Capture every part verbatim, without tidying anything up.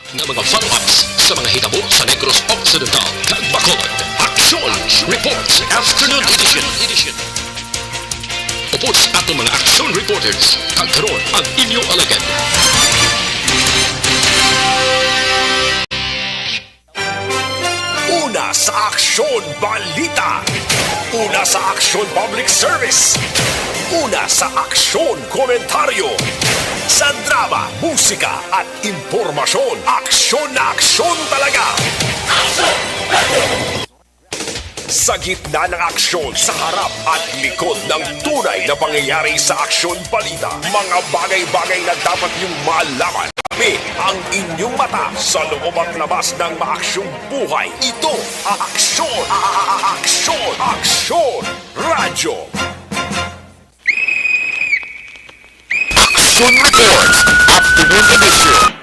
Nga mga follow-ups sa mga hitabo sa Negros Occidental kag Bacolod. Aksyon Reports Afternoon Edition. Upod sa aton mga action reporters, kag karon ang inyo alagad. Una sa Aksyon Balita. Una sa Aksyon Public Service. Una sa Aksyon Komentaryo. Sa drama, musika, at impormasyon, aksyon na aksyon talaga. Sa gitna ng aksyon, sa harap at likod ng tunay na pangyayari sa Aksyon Balita, mga bagay-bagay na dapat niyong malaman. Kami ang inyong mata sa loob at labas ng maaksyong buhay. Ito ang Aksyon, Aksyon, Aksyon Radyo. Action Reports, Afternoon Edition.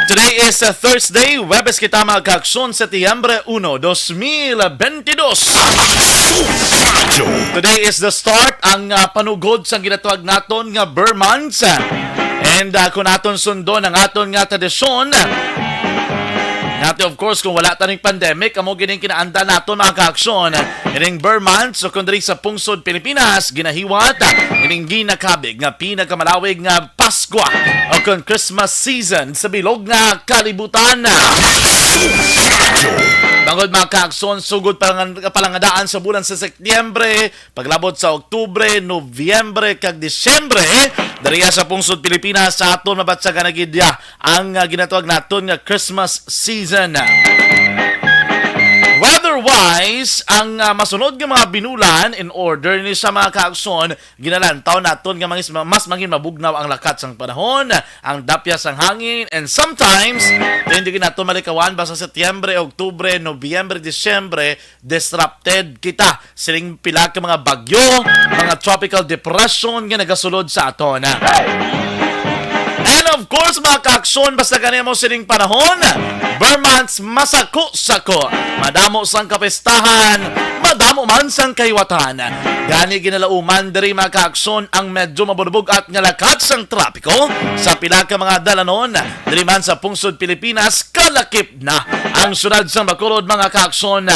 Today is, uh, Thursday, Huwebes kita, mga kaaksyon, Setyembre uno, dos mil bentidós. Today is the start, ang, uh, panugod sang ginatawag naton nga Ber months. And, uh, kung aton sundon ang aton nga tradisyon, natin, of course, kung wala taning pandemic, amo gining kinaanda naton, mga kaaksyon. Ining Ber months, o kung diri sa pungsod Pilipinas, ginahiwat ining ginakabig nga pinakamalawig nga Paskwa o kon Christmas season sa bilog nga kalibutan. Bangod, mga kaagson, sugod pa nga palangadaan sa bulan sa Setyembre, paglabot sa Oktubre, Nobyembre, kag Disyembre, diriya sa pungsod Pilipinas, sa aton mabatyagan na gid ya ang, ah, ginatawag naton nga Christmas season. Weather-wise, ang, ah, masunod nga mga binulan, in order ni sa mga kaagson, ginalantaw naton nga mangis-, mas mangin mabugnaw ang lakat sang panahon, ang dapya sang hangin, and sometimes, hindi gid nato malikawan, basta Setyembre, Oktubre, Nobyembre, Disyembre, disrupted kita sining pila ka mga bagyo, mga tropical depression nga nagasulod sa aton. And of course, mga kaaksyon, basta gani mo sining panahon, Ber months, masako-sako, madamo sang kapistahan, madamo man sang kahiwatan. Gani ginalauman diri, mga kaaksyon, ang medyo mabulbog-at nga lakat sang trapiko sa pila ka mga dalanon diri man sa pungsod Pilipinas, kalakip na ang siyudad sang Bacolod, mga kaaksyon.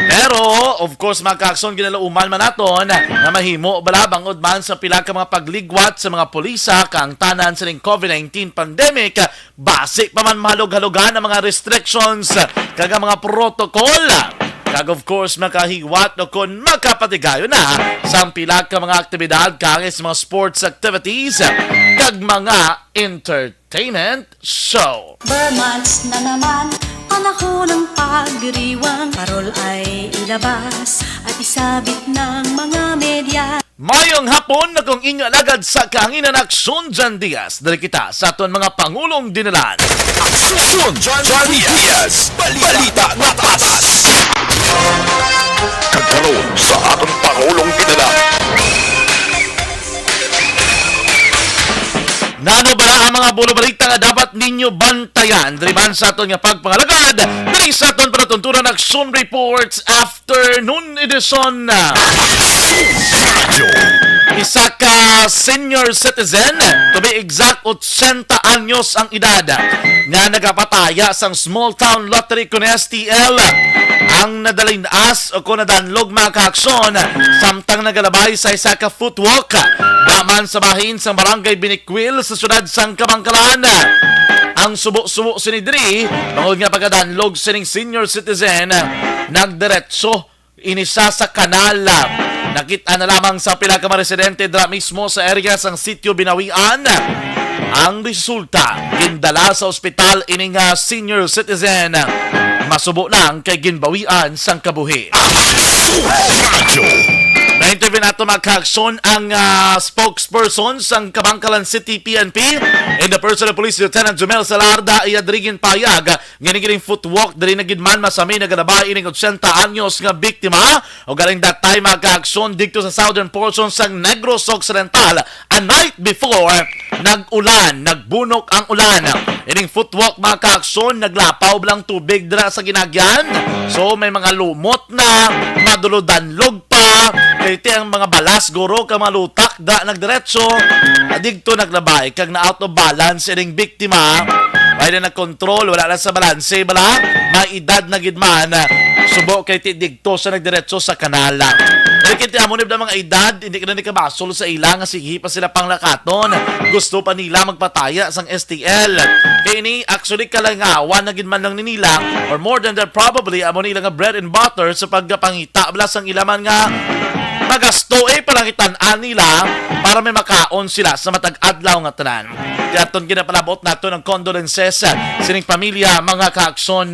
Pero, of course, mga kaaksyon, ginalauman man naton nga mahimo bala bangod man sa pila ka mga pagligwat sa mga pulisa, kaangtanan sining COVID nineteen pandemic, basi pa man mahalog-halogan ang mga restrictions kag ang mga protocol. Kag of course, makahiwat o kon makapatigayon na sang pila ka mga aktibidad, kaangay sa mga sports activities kag mga entertainment show. Ber months na naman, panahon ng pagdiriwang. Parol ay ilabas at isabit ng mga media. Mayong hapon, akong inyo alagad sa kahanginan, Aksyon John Diaz. Diri kita sa aton mga pangulong dinalan. Aksyon John Diaz, balita nga tatas. Kag karon sa aton pangulong dinalan. Nano bala ang mga bulobalita nga dapat ninyo bantayan diri man sa aton nga pagpangalagad, diri sa aton palatuntunan, Aksyon Reports Afternoon Edition. Isa ka senior citizen, to be exact, otsenta anyos ang edad, nga nagapataya sang small town lottery kon S T L, ang nadalinas o kon nadanlog, mga kaaksyon, samtang nagalabay sa isa ka footwalk, da man sa bahin sang barangay Binikwil sa siyudad sang Kabankalan. Ang subo-subo sini diri, bangod nga pagkadanlog sining senior citizen, nagdiretso ini siya sa kanal. Nakit-an na lamang sa pila ka mga residente dira mismo sa area sang Sitio Binawian. Ang resulta, gindala sa ospital ining, ah, senior citizen. Masubo lang kay ginbawian sang kabuhi. Radyo. Interview nato, mga kaakson, ang ah, spokesperson sang Kabankalan City P N P in the person of Police Lieutenant Jumel Salarda. Iya diri ginpahayag nga ini gining footwalk diri na gid man masami nagalabay ining ochenta anyos nga biktima, o galing that time, mga kaakson, didto sa southern portion sang Negros Occidental. A night before, nag-ulan, nagbunok ang ulan. Ining footwalk, mga kaakson, naglapaw lang tubig dira sa ginagyan. So, may mga lumot na, madulod-danlog pa. Kay ti ang mga balas, guro, kag mga lutak, da nagdiretso. Adigto naglabay, kag na out of balance ining biktima. Wala na control, wala na sa balanse, bala. May edad na gid man. Subo kay ti digto sa nagdiretso sa kanal. Pero kay ti amo ni mga edad, hindi ka na ni kabasol sa ila nga sige pa sila panglakaton. Gusto pa nila magpataya sang S T L. Kay ini actually kalangawan na gid man lang ni nila, or more than that probably, amo nila nga bread and butter sa pagpangita bala sang ila man nga magasto, eh, palangitan-an nila para may makaon sila sa matag adlaw nga tanan. Kaya aton ginapalabot nato ang condolences sining pamilya, mga kaakson.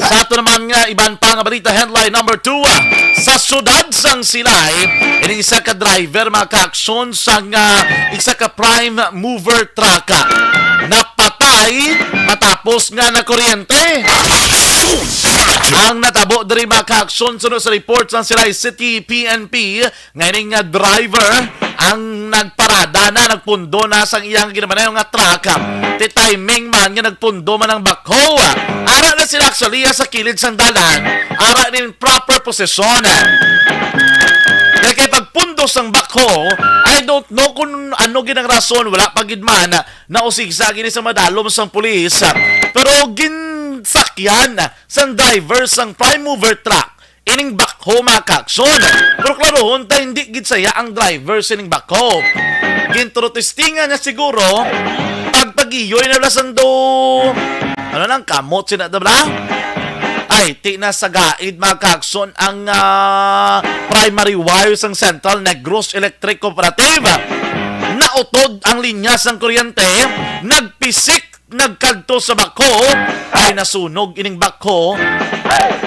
Sa ato naman nga iban pa nga balita, headline number two, sa siyudad sang Silay, ining isa ka driver, mga kaakson, sang ah, isa ka prime mover truck napatay matapos nga nakuryente. Ang natabo diri, mga kaakson, suno sa report sang Silay City P N P, nga ining nga driver ang nagparada na, nagpundo na sang iyang ginamanayo nga truck. Ti timing man nga nagpundo man ang backhoe. Ara na sila actually sa kilid sang dalan, ara ning proper posisyon. Kaya kay pagpundo sang backhoe, I don't know kung ano gid ang rason, wala pa gid man nausigsa gini sa madalom sang pulis. Pero ginsakyan sang driver sang prime mover truck ining backhoe, mga kaakson. Pero klarohon ta, hindi gid saya ang driver sining backhoe. Ginturutestingan niya siguro, pagpagiyoy na bala sang do, ano nang kamot sina da bala? Ay, ti na sa gaid, mga kaakson, ang ah, primary wire sang Central Negros Electric Cooperative. Nautod ang linya sang kuryente, nagpisik nagkadto sa backhoe, ay nasunog ining backhoe.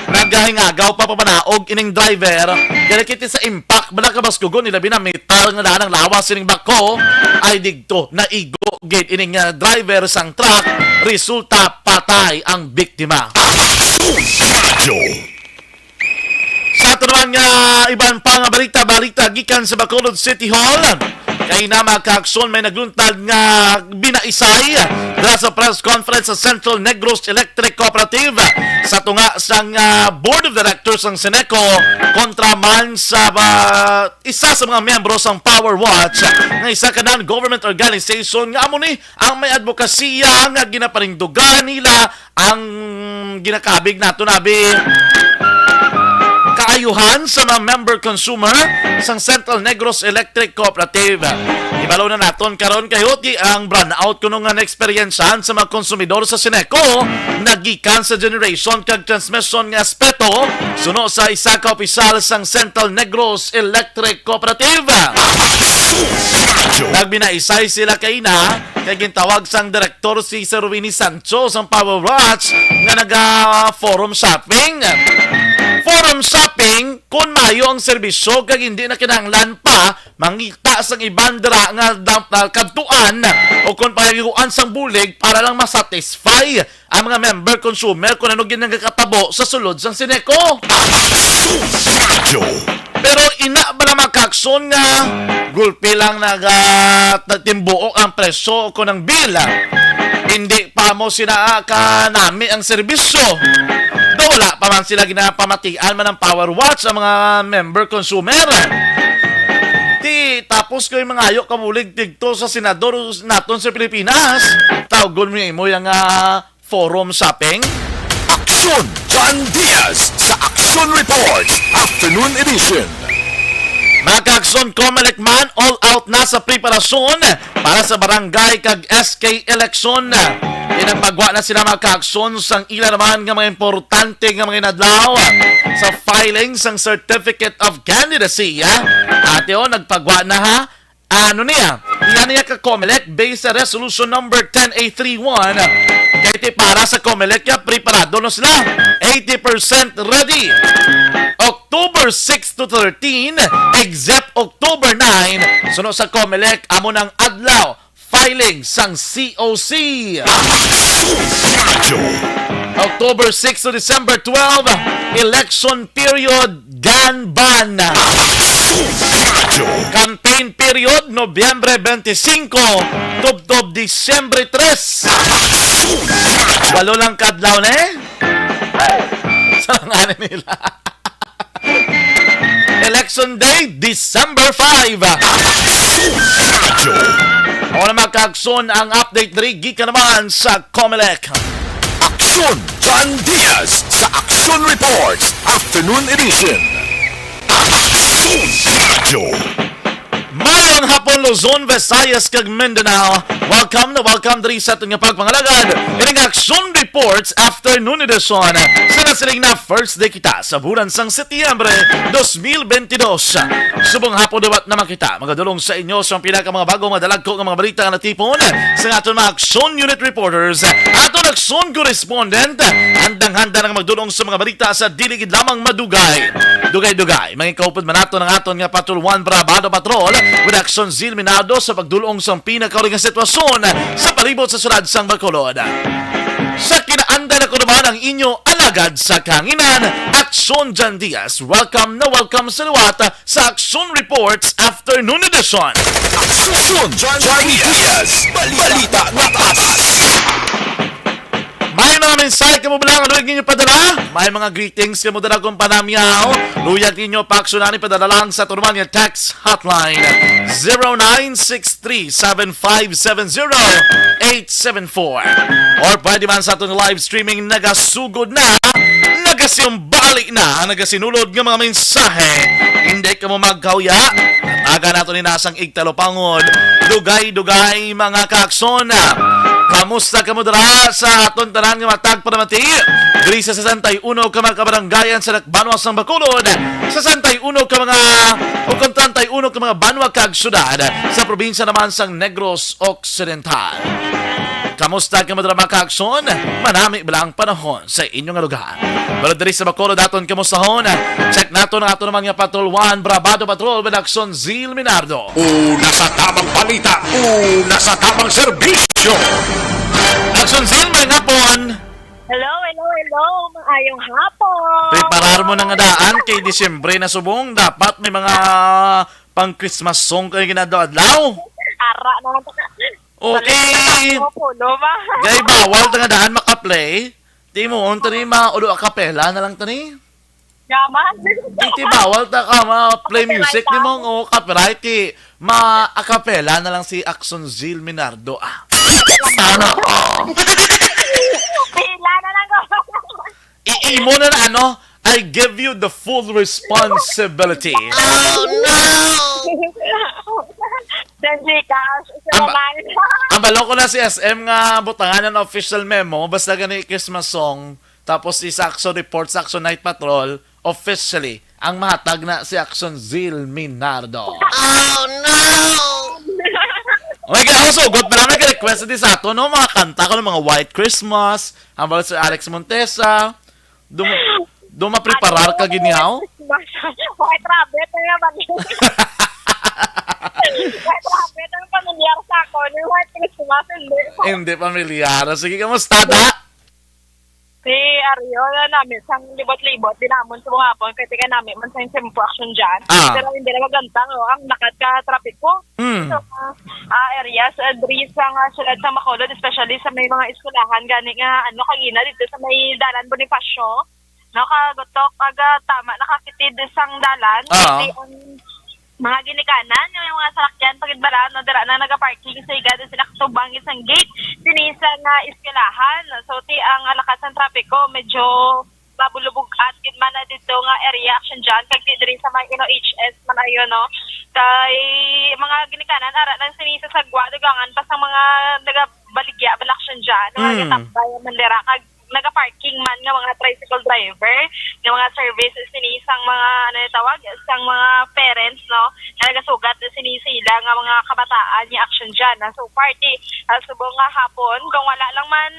Nagahingagaw pa pamanaog ining driver. Kaya nakita sa impact, bala kabaskugon nila bina metal nga daan ang lawas ining backhoe. Ay digto, naigo gid ining ah, driver sang truck. Resulta, patay ang biktima. Sa ato naman nga iban pa nga balita, balita gikan sa Bacolod City Hall. Kay na, mga kaakson, may nagluntad nga binaisay dira sa press conference sa Central Negros Electric Cooperative sa tunga sang ah, Board of Directors sang Ceneco kontra man sa ah, isa sa mga miyembro sang Power Watch, nga isa ka non-government organization nga amo ni ang may adbokasiya nga ginapanindugan nila ang ginakabig nato nabi kaayuhan sa mga member consumer sang Central Negros Electric Cooperative. Ibalo na naton karon kay huti ang brownout kuno nga naeksperyensyahan sa mga konsumidor sa Ceneco nagikan sa generation kag transmission nga aspeto, suno sa isa ka opisyal sang Central Negros Electric Cooperative. Nagbinaisay sila kaina kay gintawag sang direktor si Sir Winnie Sancho sang Power Watch nga naga forum shopping. Forum shopping, kung mayo ang serbisyo kag hindi na kinahanglan pa mangita sang iban dira nga dam- ah, kadtuan o kung payuan sang bulig para lang masatisfy ang mga member consumer kung ano gid nagakatabo sa sulod sang Ceneco. Pero ina ba na, mga kaakson, nga gulpi lang nagatimbuok ang presyo o kung ang bill? Hindi pa mo sina kanami ang serbisyo. Do wala pa man sila ginapamatian man ang Power Watch ang mga member consumer. Ti tapos ko'y mangayo kabulig digto sa senador naton sa Pilipinas. Tawgon mo imo yang ah, forum shopping. Aksyon! John Diaz sa Aksyon Report, Afternoon Edition. Mga kaakson, Comelec man all out na sa preparasyon para sa barangay kag S K eleksyon. Pinagpagwa na sila, mga kaakson, sang ila naman nga mga importante nga mga inadlaw sa filing sang Certificate of Candidacy. Ate, oh, nagpagwa na, ha? Ano niya? Iya niya ka Comelec, based sa Resolution Number ten A three one, Kay ti para sa Comelec, ya, preparado na sila. Eighty percent ready. October six to thirteen, except October nine, suno sa Comelec, amo nang adlaw filing sang C O C. Radyo. October six to December twelve, election period, gun ban. Radyo. Campaign period, Nobyembre twenty-five, tubtob Disyembre tres. Radyo. Walo lang kadlaw na eh. Sa nga nila. Election Day, December five. Radyo. Ako na, mga kaakson, ang update diri gikan naman sa Comelec. Aksyon, John Diaz sa Aksyon Reports Afternoon Edition. Aksyon Radyo. Mayong hapon, Luzon, Visayas, kag Mindanao. Welcome na welcome diri sa aton nga pagpangalagad. Ining Aksyon Reports Afternoon Edition. Sa nasiling na first day kita sa bulan sang Setyembre dos mil bentidós. Subong hapon, dawat na makita. Magadulong sa inyo sa pila ka mga bago, mga dalagko nga mga balita nga natipon sa aton mga Aksyon Unit Reporters, aton Aksyon Correspondent. Handang-handa na nga magdulong sa mga balita sa dili gid lamang madugay. Dugay-dugay, mangikaupod man nato ang aton nga Patrol One Brabado Patrol with Aksyon Zil Minado sa pagdulong sang pinakauli nga sitwasyon sa palibot sa syudad sang Bacolod. Sa kinaanday na ko naman ang inyo alagad sa kahanginan, Aksyon Jan Diaz. Welcome na welcome sa liwat sa Aksyon Reports Afternoon Edition. Aksyon Jan Diaz, balita na tatas. May mga mensahe kamo ba nga duwag ninyo padala? May mga greetings kamo dala kung panamyaw? Luyag ninyo pa aksyonan, ipadala lang sa Turmanya Text Hotline, zero nine six three seven five seven zero eight seven four. Or pwede man sa aton live streaming, nagasugod na, nagasimbali na, nagasinulod nga mga mensahe. Hindi kamo magkauya. Taga nato ni nasang igtalupangod. Dugay-dugay, mga kaakson. Kamusta kamo dira sa aton tanan nga matag panamati? Diri sa sesenta y uno ka mga kabarangayan sa Banwa sang Bacolod, sesenta y uno ka mga, o kon treinta y uno ka mga banwa kag syudad sa probinsya naman sang Negros Occidental. Kamusta kamo dira, mga kaakson? Manami ba lang panahon sa inyo nga lugar? Pero diri sa Bacolod, aton kamustahon. Check nato ang ato naman nga Patrol One Brabado Patrol with Aksyon Zil Minardo. Una sa tamang balita, una sa tamang serbisyo. Aksyon Zil, may hapon. Hello, hello, hello. Maayong hapon. Preparar mo na nga daan kay Disyembre na subong. Dapat may mga pang Christmas song kayo ginadlaw-adlaw. Ara naman. Okay. Balik na ako, puno ba? Kay bawal ta nga daan maka-play. Di mo, on tani, ma-, ulo a cappella na lang tani. Yaman. Di, di bawal ta ka ma-play music, di mo, o copyright, di ma-a cappella na lang si Aksyon Zil Minardo, ah. Sana all. Pila na lang ko. I-, imo na na, ano, I give you the full responsibility. Oh, no! Then, Gcash, isa Ang ba-, naman. Ang balo ko na si S M nga butangan ng official memo, basta gani Christmas song, tapos si Saxo Report, Saxo Night Patrol, officially, ang mahatag na si Aksyon Zil Minardo. Oh, no! Oh my God, ang sugot, marami ka request di sa ato, no? Mga kanta ko ng mga White Christmas, ang balo si Alex Montesa, dum-, dumapreparar ka ginihaw? White Rabbit na naman. White Rabbit ang pamilyar sa ako. Yung White Christmas, hindi. Hindi pamilyar. Sige, kamusta, da? Si Ariel, na namin, sang libot-libot, di naman sa mga hapon, kaya tika namin, man sa yung simple action dyan. Ah. Pero hindi na maganda, oh, ang nakat ka traffic ko. Mm. So, ah, areas, ah, diri sa nga siyudad sa Bacolod, especially sa may mga eskwelahan, gani nga, ano, kagina dito sa may Dalan Bonifacio, no, kagutok, aga, tama, nakakitid sang dalan, Ah. Pati ang mga ginikanan, yung mga salakyan, pagidbaran, no, dira na nagaparking sa igad, sila katubang isang gate, sini sa nga eskwelahan. So, ti ang alakas ng trapiko, medyo mabulubog-at gid man na dito nga area action dyan, kag ti diri sa may Ino H S man ayo, no? Kay mga ginikanan, ara lang sini sa sagwa, dugangan pa sa mga nagabaligya, bala action dyan, mga Mm. gatambay man dira, kag nagaparking man nga mga tricycle driver, nga mga services sini sang mga, ano yung tawag, sang mga parents, no? Nga nagasugat sini sa sila nga mga kabataan ni Action Jan. Ah, so, party, ah, subong nga hapon, kung wala lang man,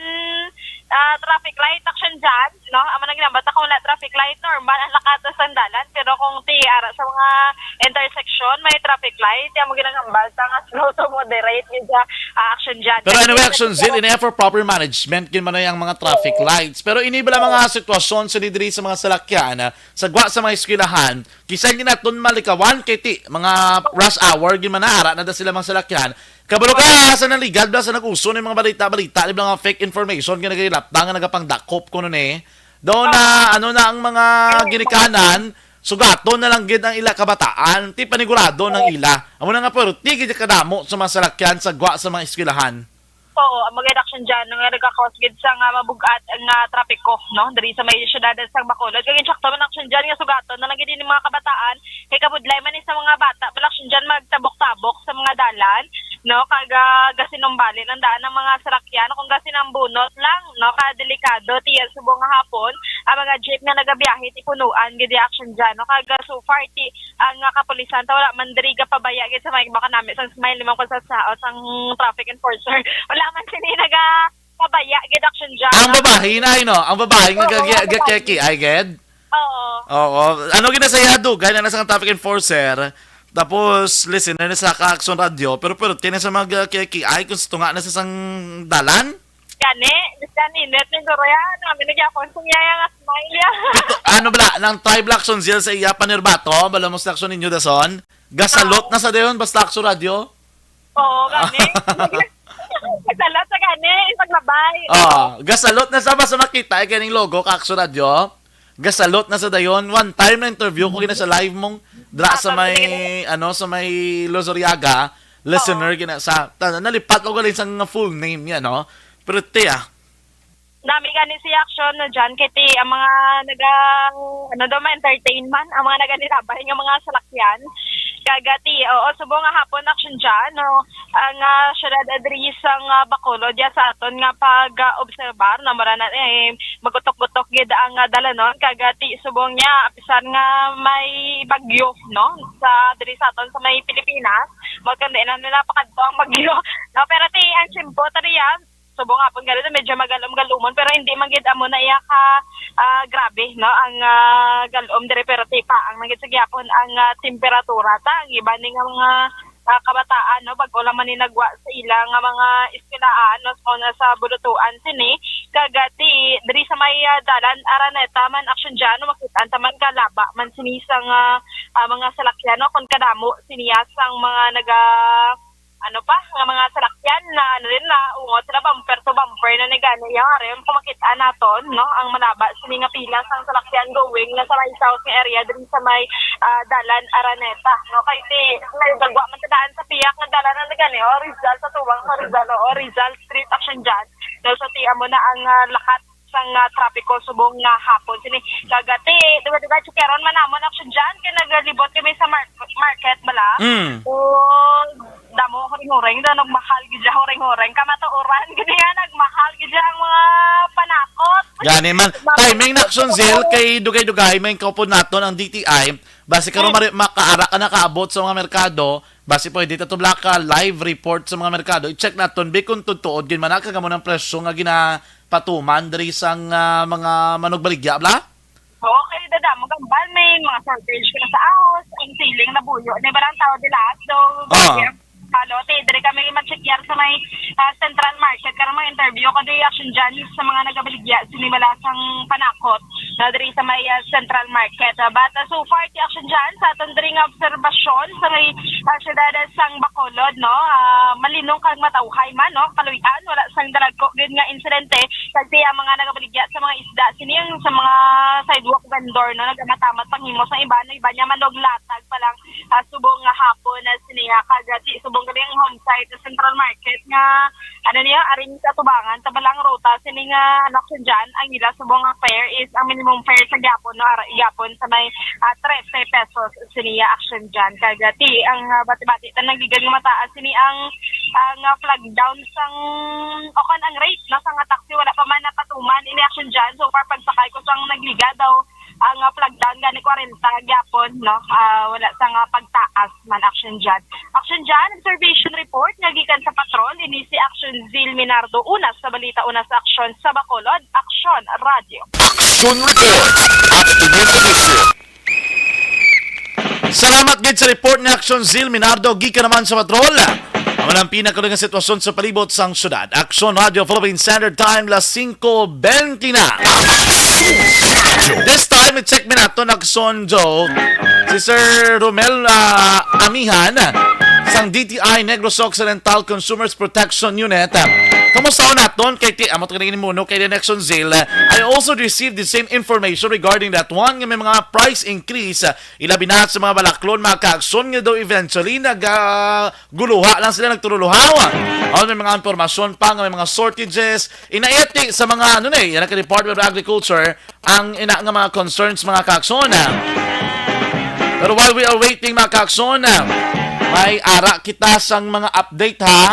ah, traffic light, Action Jan, no? Amo nang ginambata, kung wala traffic light, normal ang lakatas ang dalan. Pero kung ti ara sa mga intersection, may traffic light, amo ginahambal ta nga slow to moderate gid siya, ah, Action Jan. Pero anyway, Action Jan, in effort proper management, gid man ang mga traffic lights. Pero ini bala mga sitwasyon sa diri sa mga salakyan, ah, sa gwa sa mga eskwelahan, kisay gid naton malikawan kay ti mga rush hour gid man ara na da sila mga salakyan. Kabalo ka sa naligad ba sa nag-uso ni mga balita-balita, ni mga fake information nga nagahilapta nga nagapangdakop kuno ni. Daw na ano na ang mga ginikanan, sugaton na lang gid ang ila kabataan, ti panigurado ng ila. Amo na nga pero ti gid kadamo sa mga salakyan sa gwa sa mga eskwelahan. Oo, ang mga reaction dyan, nga nagakos gid sa nga mabugat nga trapiko, no? Diri sa may syudad sa Bacolod. Kag insakto man action dyan nga sugaton na lang gid ni mga kabataan. Kay kabudlay man ni sa mga bata, pala action dyan magtabok-tabok sa mga dalan, no? Kag, ah, gasinumbali ng daan ng mga sarakyan. Kung gasinambunot lang, no? Kadelikado, tiyan subong nga hapon, ang mga jeep nga nagabiyahe, ti punuan gid yung action dyan, no? Kag, ah, so far, ti, ang, ah, kapulisan, ta wala man diri gapabaya gid sa may baka nami sang smile limang pagsasaot sang traffic enforcer. Wala man sini naga pabaya gid action dyan. Ang babae na, no? Ang babae nga Oo, gagi-, ang babae. Gakeki, ay gid? Oo. Oo. Ano gid na sa iya, dugay na na sa traffic enforcer. Tapos, listener na sa Ka-Action Radio. Pero, pero, tinan sa mga keki, ay, kung sa tunga na sa sang dalan? Gani, gani, net ni Gloria, namin na gyapon kung yaya nga smile ya. Ito, ano bala, nang tribe action zeal sa iya panirbato, bala mo sa action ninyo, Dason? Gasalot Oo. Na sa dayon, basta action radio? Oo, gani. Gasalot sa gani, paglabay. Oo, gasalot na sa basta makita, ay ganing logo, ka action radio. Gasalot na sa dayon. One time na interview ko gina sa live mong dra sa may, ano, sa may Luzuriaga. Listener Oo. Gina sa, ta-, nalipat ko galing sa nga full name niya, no? Pero te, ah. Dami gani si action, no, dyan. Kay ti, ang mga naga, ano daw, ma-entertain man, ang mga naganilabay nga mga salakyan. Kagati, oo, subong nga hapon action dyan, no? Ang, ah, syudad adri sang, ah, Bacolod, ya sa aton nga pag, ah, obserbar, no? Mura na, eh, magutok-gutok gid ang, ah, dalanon. Kagati, subong niya, apisan nga may bagyo, no? Sa, diri sa aton, sa may Pilipinas, mo kundi na nila pakadto ang bagyo. No? Pero ti, ang simpo, tari yan, subong hapon gani, medyo magalom-galumon, pero hindi man gid amo na iya ka, ah, grabe, no? Ang, ah, galom dire, pero tipa ang nagit sa gyapon ang, ah, temperatura. Ta, ang iba ni nga mga, ah, kabataan, no? Bag-o lang man ni nagwa sa ila nga mga eskwelahan, no? So, nasa bulutuan sini. Kagati, diri sa may, ah, dalan Araneta man, action dyan, no? Makita ta man kalaba man sini sa nga, ah, mga salakyan, no? Kung kadamo siniya sang mga naga, ano pa, nga mga salakyan na, ano rin, na ungot sila bumper to bumper na ni gani. Yung arim, kung makita naton, no, ang malaba sini nga pila sang salakyan going na sa may south nga area, diri sa may, ah, dalan Araneta, no, kay ti, may dagwa man sa daan sa piyak nga dalan na gani, o, Rizal sa tuwang sa Rizal, o, Rizal Street action dyan, no, so ti, amo na ang, ah, lakat sang, ah, trapiko subong nga hapon. Sini, kagati, duga-duga, chikaron man namon action dyan, kay nagalibot kami sa mar-, market bala. Mm. So, damo, huring-huring, daw nagmahal gid siya, huring-huring. Kamatuoran, gid nga, nagmahal gid siya ang mga panakot. Gani man. Mga Timing na action, Zil, kay dugay-dugay, may kaupod naton ang D T I. Basi karon Mm. mari-, makaara ka nakaabot sa mga merkado, basi pwede ta tubla ka live report sa mga merkado. I-check naton, bi, kung tutuod gid man na, kag amo ng presyo nga gina-, patuman diri sang, ah, mga manugbaligya, bala? Oo, kay dadamo gambal, may mga shortage ka na sa ahos, ang siling nabuyo, di ba lang tao dilat? So, Ah. Halo, te, diri kami mag-check yar sa may, ah, Central Market. Karon mga interview ko, di action dyan sa mga nagabaligya, sinimalasang panakot, na diri sa may, ah, Central Market. Ah, but, ah, so far, ti action dyan, sa aton diri nga obserbasyon, sa may, ah, syudad sang Bacolod, no? Ah, malinong kag matawhay man, no? Kaluy-an, wala sang dalagko gid nga insidente. Kasi ang mga nagabaligya sa mga isda, sini ang sa mga sidewalk vendor, no, nagamatamad panghimo sa iba, no, iba niya manuglatag pa lang, ah, subong nga hapon na siniya, kagati, subong gali ang home site sa Central Market nga, ano niya, aring sa tubangan, sa balang ruta, sini nga anak sa dyan, ang ila subong nga fare is, ang minimum fare sa gyapon, no, ara, gyapon sa may, ah, trese pesos, siniya action dyan, kagati, ang, ah, bati-bati, ta nagigan nga mataas, sini ang, ang, ah, flag down sang, o kon ang rate, no, sang nga taxi, wala pa man napatuman, ini action dyan, so far, pagsakay ko sang nagliga daw, Ang, ah, plagdan gani kwarenta gyapon, no? Ah, wala sa nga pagtaas man, Action John. Action John, observation report nga gikan sa patrol, ini si Action Zil Minardo, una sa balita, una sa aksyon sa Bacolod, Action Radio. Action Report, Afternoon Edition. Salamat gid sa report ni Action Zil Minardo, gikan naman sa patrol. Amo na ang pinakauli nga sitwasyon sa palibot sang syudad. Action Radio Philippine Standard Time, las singko bente na. This time, i-check mi nato, Action Joe, si Sir Romel, ah, Amihan sang D T I Negros Occidental Consumers Protection Unit. Kamusta naton? Kay ti, amo to kini muno kay Action Zil. I also received the same information regarding that one nga may mga price increase, ah, ilabi na sa mga balaklon, mga kaakson, nga daw eventually nag, ah, guluha lang sila, nagturuluhaw. O, may mga impormasyon pa nga may mga shortages. Inaiti sa mga, ano na eh, yan ang Department of Agriculture, ang ina nga mga concerns, mga kaakson. Pero while we are waiting, mga kaakson, may ara kita sang mga update, ha?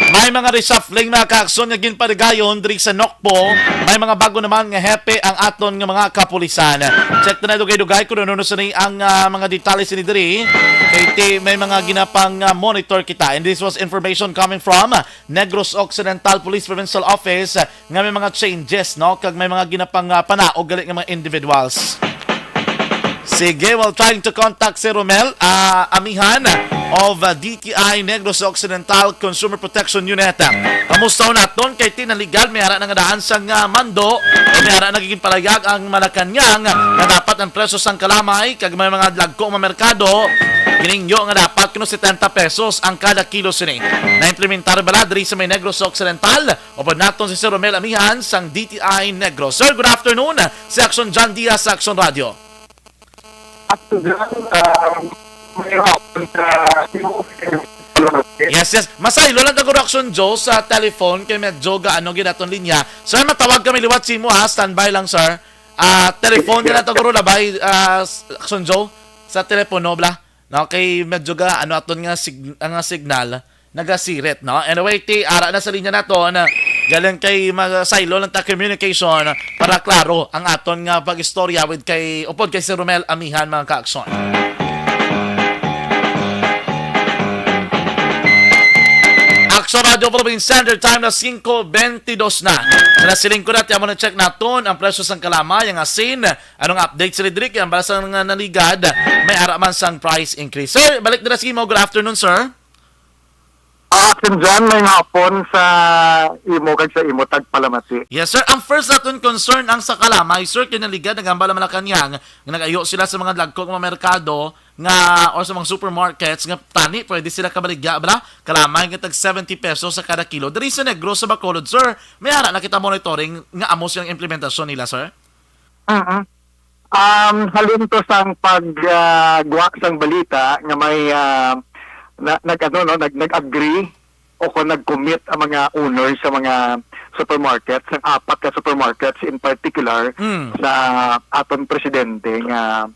May mga reshuffling, mga kaakson, nga ginpaligayon diri sa Nokpo. May mga bago naman nga hepe ang aton nga mga kapulisan. Check ta na dugay-dugay kung ano sa ni ang, ah, mga detalye sini diri. Kay ti-, may mga ginapang, ah, monitor kita. And this was information coming from Negros Occidental Police Provincial Office, ah, nga may mga changes, no? Kag may mga ginapang, ah, panaog gali nga mga individuals. Sige, while trying to contact si Romel, ah, Amihan of, ah, D T I Negros Occidental Consumer Protection Unit. Kamusta naton kay ti naligal, may ara na nga daan sang, ah, mando, o may ara na giginpalayag ang Malacañang nga dapat ang presyo sang kalamay kag may mga dagko nga merkado, giningyo nga dapat kuno setenta pesos ang kada kilo sini. Na-implementar bala diri sa may Negros Occidental? Upod naton si Sir Romel Amihan sang D T I Negros. Sir, good afternoon. Si Action John Diaz sa Action Radio. Action John, ah, may hapon sa imo. Yes, yes. Masaylo lang ta guro, Action Joe, sa telephone kay medyo gaano gid aton linya. Sir, matawag kami liwat sa imo, ha. Standby lang, sir. Ah, telephone na lang ta guro, labay, ah, Action Joe, sa telepono, bla. No, kay medyo ga, ano, aton nga sig-, nga signal, nagasirit, no? Anyway, ti, ara na sa linya naton, galing kay masaylo lang ta communication para klaro ang aton nga pag-istorya with kay, upod kay Sir Romel Amihan, mga kaakson. Action Radio Philippine Standard Time na singko bentidós na. Sa nasiling ko na, ti amo na check naton ang presyo sang kalamay, ang asin, anong update sa diri, kay ang bala sang nga naligad, may ara man sang price increase. Sir, balik dira sa imo. Good afternoon, sir. Ah, Action John, may hapon sa imo kag sa imo tagpalamati. Yes, sir. Ang first naton concern ang sa kalamay, sir, kay naligad naghambal ang Malacañang nga nag-ayo sila sa mga dagko nga mga merkado nga, or sa mga supermarkets nga tani pwede sila kabaligya, bala, kalamay nga tag seventy pesos sa kada kilo. Diri sa Negros, sa Bacolod, sir, may ara na kita monitoring nga amo siyang implementasyon nila, sir? Mm. Um, halin to sang pag, ah, guwa sang balita nga may, ah, na, nag, ano, no, nag, nag-agree o kung nag-commit ang mga owners sa mga supermarket, sa apat ka supermarkets in particular, Mm. sa aton presidente nga,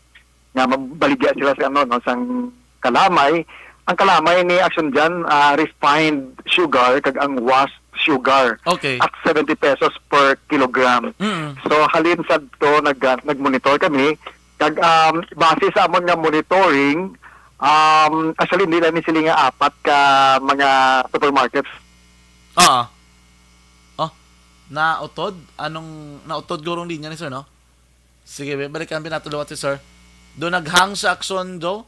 nga mabaligya sila sa, ano, no, sang kalamay. Ang kalamay ni Action John, ah, refined sugar kag ang washed sugar Okay. at seventy pesos per kilogram. Mm. So, halin sadto nag-, nag-monitor kami, kag, um, base sa amon nga monitoring, um, actually, hindi lang ni sila nga apat ka mga supermarkets. Oo. Oh, nautod? Anong nautod gurong linya ni sir, no? Sige, balikan naton liwat si sir. Do naghang sa Action, do?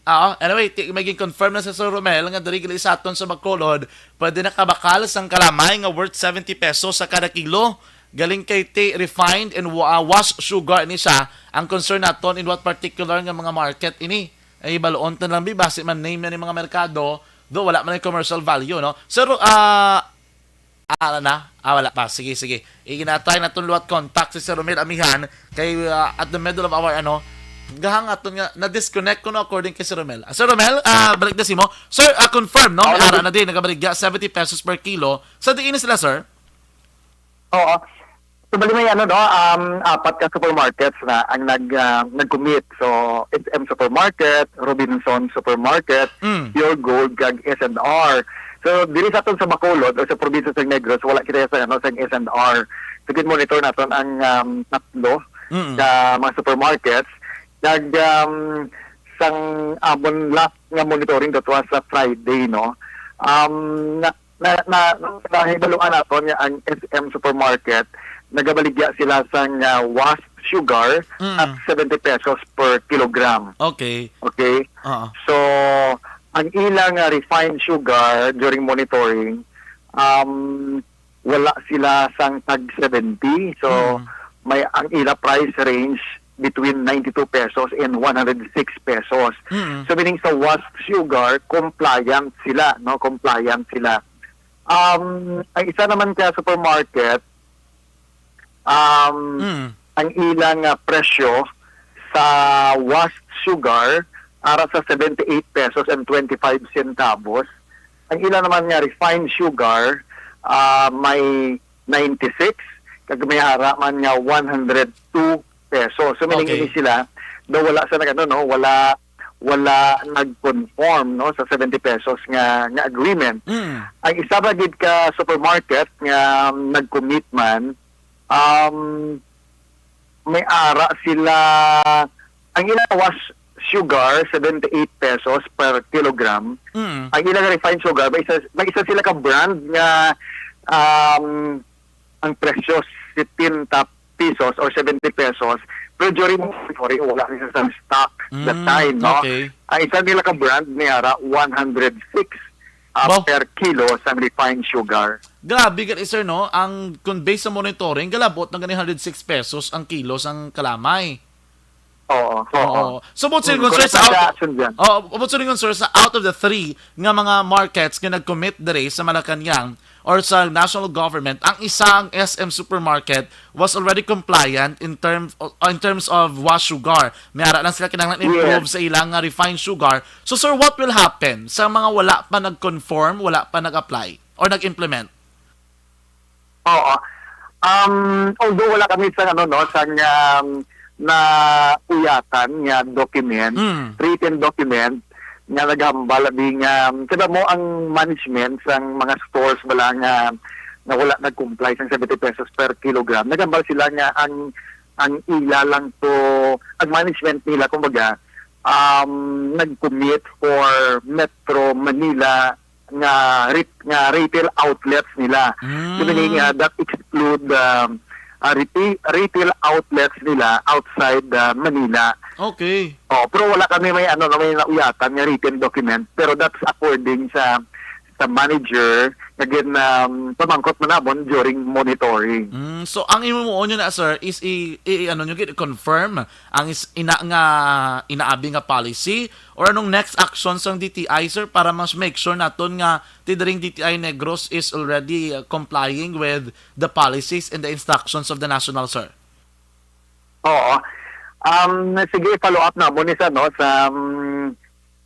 Ah, anyway, ti-, may gin-confirm na si Sir Romel nga diri gali sa aton sa Bacolod, pwede na kabakal sang kalamay nga worth seventy pesos sa kada kilo. Galing kay ti refined and wa-, ah, washed sugar ni siya. Ang concern naton in what particular nga mga market ini. Ay, baluon ta lang, bi, basi man name na ni mga merkado, do wala man ang commercial value, no? Sir, ah, Ah, wala na? Ah, wala pa. Sige, sige. Igina-try naton liwat contact si Sir Romel Amihan kay, ah, at the middle of our, ano, gahang aton nga na-disconnect kuno according kay Sir Romel. Ah, Sir Romel, ah, balik na si mo. Sir, ah, confirm, no? Oo, May ara nag- na din, nagabaligya, seventy pesos per kilo. Sa diin na sila, sir? Oo. So, bali may ano, no, um, apat ka supermarkets na ang nag, ah, nag-commit. So, S M Supermarket, Robinson Supermarket, Mm. Pure Gold, kag S and R. So, diri sa aton sa Bacolod o sa probinsya sa Negros, wala kita sa, ano, sa S and R. So, gin-monitor naton ang, um, tatlo Mm. ka mga supermarkets. Nag, um, sang amon last nga monitoring, that was sa Friday, no? Um, na, na, na, nahibaluan naton nga ang S M Supermarket nagabaligya sila sang, ah, wasp sugar Mm. at seventy pesos per kilogram. Okay. Okay? Oo. So, ang ilang, ah, refined sugar during monitoring, um, wala sila sang tag seventy. So, Mm. may, ang ila price range between ninety-two pesos and one hundred six pesos. Mm. So, meaning sa wasp sugar, compliant sila, no? Compliant sila. Um, ang isa naman ka supermarket, um, Mm. ang ilang, ah, presyo sa wasp sugar ara sa seventy-eight pesos and twenty-five centavos. Ang ila naman nga refined sugar, ah, may ninety-six, kag may ara man nga one hundred two pesos. So, meaning Okay. ini sila, daw wala sa nag-, ano, no, wala, wala nag-conform, no, sa seventy pesos nga, nga agreement. Mm. Ang isa pa gid ka supermarket nga nag-commit man, um, may ara sila, ang ila wasp sugar, seventy-eight pesos per kilogram. Mm. Ang ilang refined sugar, may isa, may isa sila ka brand nga, um, ang presyo, setenta pesos or seventy pesos. Pero during monitoring, wala rin sa stock that Mm, time, no? Okay. Ang isa nila ka brand, may ara one hundred six, ah, Wow. per kilo sa refined sugar. Grabe gani, sir, no? Ang, kung based sa monitoring, galabot na gani hundred six pesos ang kilo sang kalamay. Oo, oo. Oo. So, about sa Mm, ingon, sir, correct sa na out, sa action dyan. Oo, about sa ingon, sir, sa out of the three nga mga markets nga nag-commit diri sa Malacañang or sa national government, ang isang S M supermarket was already compliant in terms, in terms of wasp sugar. May ara lang sila kinahanglan improve Yes. sa ilang, ah, refined sugar. So, sir, what will happen sa mga wala pa nag-conform, wala pa nag-apply, or nag-implement? Oo. Um, although wala kami sa, ano, no, sa, um, nauyatan nga document, Mm. written document, nga naghambal, abi nga, um, kada mo ang management sang mga stores bala nga, nga wala nag-comply sang seventy pesos per kilogram, naghambal sila nga ang, ang ila lang to, ang management nila, kumbaga, um, nag-commit for Metro Manila nga ret-, nga retail outlets nila. Mm. So, meaning, uh, that exclude, um, uh, reta-, retail outlets nila outside, uh, Manila. Okay. Oh, pero wala kami may, ano, may nauyatan nga written document, pero that's according sa, sa manager nga gin, um, pamangkot man namon during monitoring. Mm, so, ang imo mo na, sir, is i-, i-, i-, ano nyo, i-confirm ang is-, ina nga, inaabi nga policy, or anong next action sang D T I, sir, para mas make sure naton nga ti diri ang D T I Negros is already, uh, complying with the policies and the instructions of the national, sir? Oo. Um, sige, follow up na mo ni sa, no, sa, um,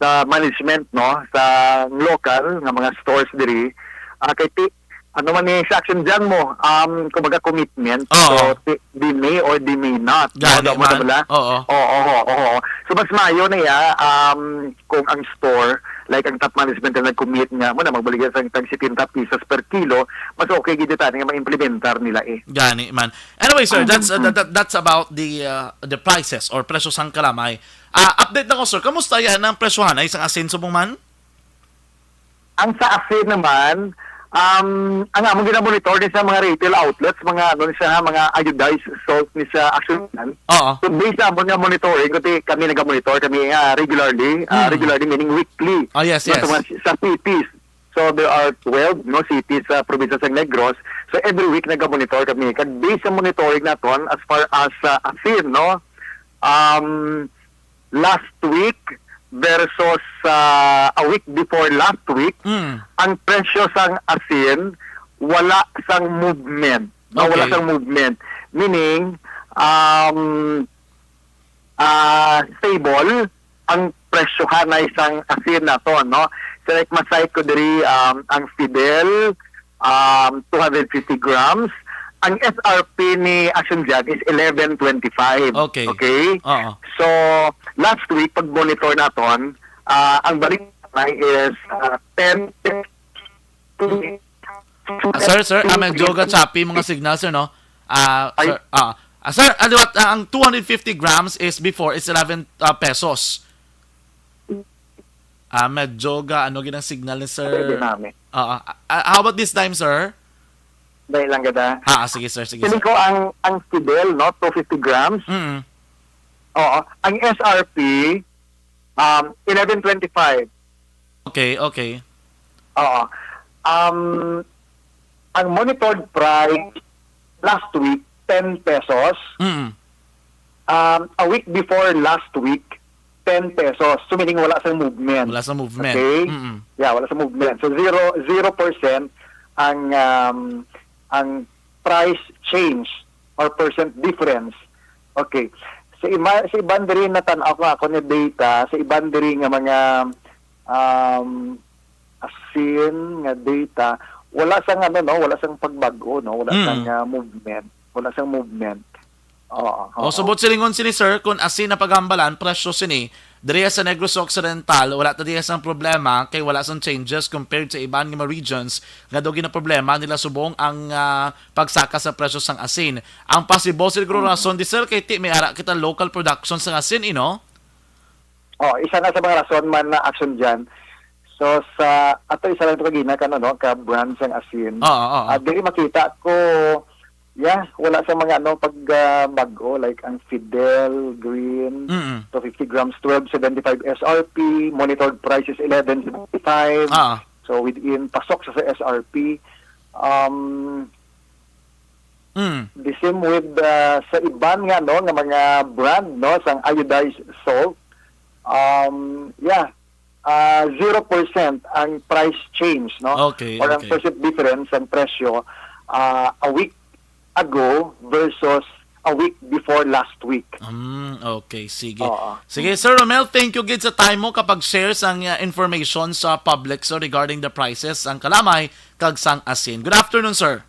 sa management, no, sa local nga mga stores diri. Ah, kay ti-, ano man ni sa action dyan mo, um, kumbaga commitment. Oo. So, ti-, they may or they may not, no? Gani Daw mo na man. Bala? Oo. Oo, oo, oo. So, mas maayo na ya, um, kung ang store, like ang top management na nag-commit nga, mo na magbaligyan sa tag setenta pesos per kilo, mas okay gid tani nga ma-implementar nila eh. Gani man. Anyway, sir, that's, uh, Mm, that, that, that's about the, uh, the prices or presyo sang kalamay. Ah, update na ko, sir. Kamusta yan ang presyohan ay isang asin subong man? Ang sa asin naman, um, ang among ginamonitor ni sa mga retail outlets, mga ano ni sa mga iodized salt ni sa action. Oo. So, based sa amon nga monitoring, kundi kami nagamonitor kami, ah, regularly, ah, Mm. regularly meaning weekly. Ah, yes, No, yes. sa mga, sa cities. So, there are twelve, no, cities sa probinsya sa Negros. So, every week nagamonitor kami. Kag based sa monitoring naton, as far as, ah, asin, no, um, last week versus, ah, a week before last week, Mm. ang presyo sang asin wala sang movement. No, wala Okay. sang movement. Meaning, um, ah, stable ang presyohan na isang asin nato, no? So, like, masay ko diri, um, ang Fidel, um, two hundred fifty grams. Ang S R P ni Action Jan is eleven twenty-five. Okay. Okay? Oo. So, last week, pag monitor naton, ah, ang balik na is, ah, ten, Ah, sir, sir, ah, medyo ga-choppy mga signal, sir, no? Ah, Ay. Sir, ah, ah, sir, ah, liwat, ah, ang two hundred fifty grams is before is eleven, ah, pesos. Ah, medyo ga, ano, ginang signal ni sir. Pwede namin. Ah, ah, ah, how about this time, sir? Dahil lang gada. Ah, ah, sige, sir, sige, Feeling sir. ko ang, ang Fidel, no, two fifty grams. Mm. Oo. Ang S R P, um, eleven twenty-five. Okay, okay. Oo. Um, ang monitored price last week, ten pesos. Mm. Um, a week before last week, ten pesos. So, meaning wala sa movement. Wala sa movement. Okay? Mm-mm. Yeah, wala sa movement. So, zero, zero percent ang, um, ang price change or percent difference. Okay. Sa iba, sa iban diri na tan-aw ko ako ni data, sa iban diri nga mga, um, asin nga data, wala sang ano, no, wala sang pagbag-o, no, wala Mm. sang, ah, movement, wala sang movement. Oo. O, Oo. so, buot silingon sini, sir, kung asin na paghambalan, presyo sini, diri sa Negros Occidental, wala ta diya sang problema, kay wala sang changes compared sa iban nga mga regions nga daw ginaproblema nila subong ang, ah, pagsaka sa presyo sang asin. Ang possible siguro rason di, sir, kay ti may ara kita local production sang asin, ino? Oh, isa na sa mga rason man na action dyan. So, sa ato isa lang ito kagina, kano, no, ka brand sang asin. Oo, oo. Ah, diri makita ko, yeah, wala sa mga ano, pag ah, bag-o, like ang Fidel Green, Mm-mm. two fifty grams, twelve seventy-five S R P, monitored price is eleven seventy-five. Ah. So, within, pasok sa, sa S R P. Um, Mm. the same with ah, sa iban nga, no, nga mga brand, no, sang iodized salt. Um, yeah, ah, zero percent ang price change, no? Okay, Or ang okay. percent difference ang presyo ah, a week ago versus a week before last week. Mm, okay, sige. Oo. Sige, Sir Romel, thank you gid sa time mo kapag share sang ah, information sa public, so regarding the prices, ang kalamay kag sang asin. Good afternoon, sir.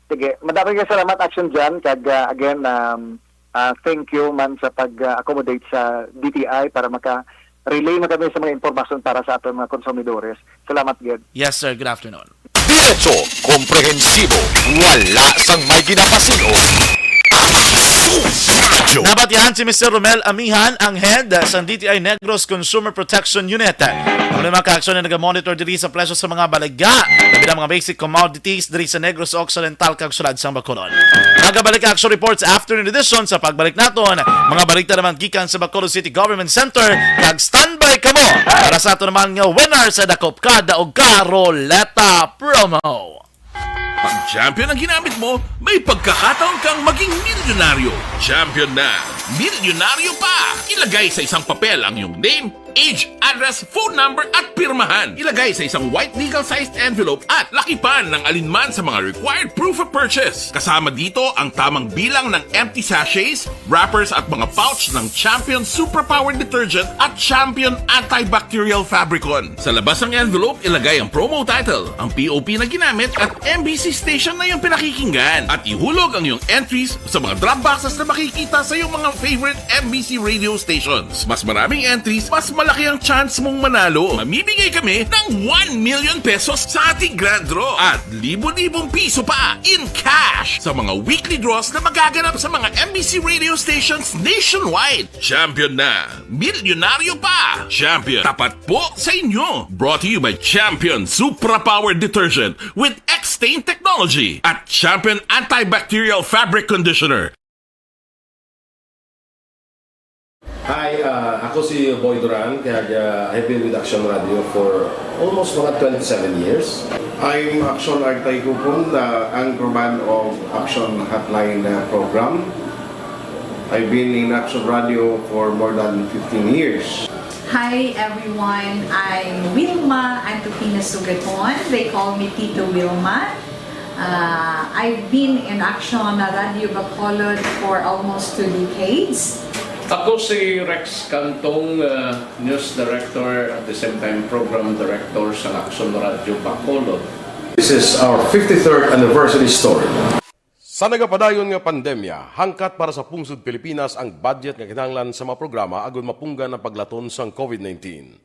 Sige, madami nga salamat, Action Jan, kag ah, again, um, ah, thank you man sa pag-accommodate sa D T I para maka-relay man kami sa mga impormasyon para sa aton mga konsumidores. Salamat gid. Yes, sir. Good afternoon. Diretso, komprehensibo, wala sang may ginapasin-o. Aksyon Radyo. Nabatihan si Mister Romel Amihan, ang head sa D T I Negros Consumer Protection Unit. Ang mga kaaksyon na nagamonitor diri sa presyo sa mga baligya, labi na mga basic commodities diri sa Negros Occidental kag syudad sang Bacolod. Magabalik action reports afternoon edition sa pagbalik naton. Mga balita naman gikan sa Bacolod City Government Center, kag standby kamo para sa ato naman nga winner sa Dakop Ka, Daog Ka Roleta Promo. Pag champion ang ginamit mo, may pagkakataon kang maging milyonaryo. Champion na, milyonaryo pa! Ilagay sa isang papel ang iyong name, age, address, phone number at pirmahan. Ilagay sa isang white legal-sized envelope at lakipan ng alinman sa mga required proof of purchase. Kasama dito ang tamang bilang ng empty sachets, wrappers at mga pouch ng Champion Superpower Detergent at Champion Antibacterial Fabricon. Sa labas ng envelope, ilagay ang promo title, ang P O P na ginamit at M B C station na iyong pinakikinggan. At ihulog ang iyong entries sa mga drop boxes na makikita sa iyong mga favorite M B C radio stations. Mas maraming entries, mas malaki ang chance mong manalo. Mamimigay kami ng one million pesos sa ating grand draw at libo-libong piso pa in cash sa mga weekly draws na magaganap sa mga M B C radio stations nationwide. Champion na! Milyonaryo pa! Champion, tapat po sa inyo! Brought to you by Champion Supra Power Detergent with X-Stain Technology at Champion Antibacterial Fabric Conditioner. Hi, ah, ako si Boy Duran, kag ah, I've been with Action Radio for almost mga twenty-seven years. I'm Action Artay Kupon, the anchorman of Action Hotline uh, program. I've been in Action Radio for more than fifteen years. Hi everyone, I'm Wilma Antupina Sugaton. They call me Tito Wilma. Uh, I've been in Action Radio Bacolod for almost two decades. Ako si Rex Cantong, uh, News Director at the same time Program Director sa Action Radio Bacolod. This is our fifty-third anniversary story. Sa nagapadayon nga pandemya, hangkat para sa pungsod Pilipinas ang budget nga kinahanglan sa mga programa agud mapunggan ang paglaton sang COVID nineteen.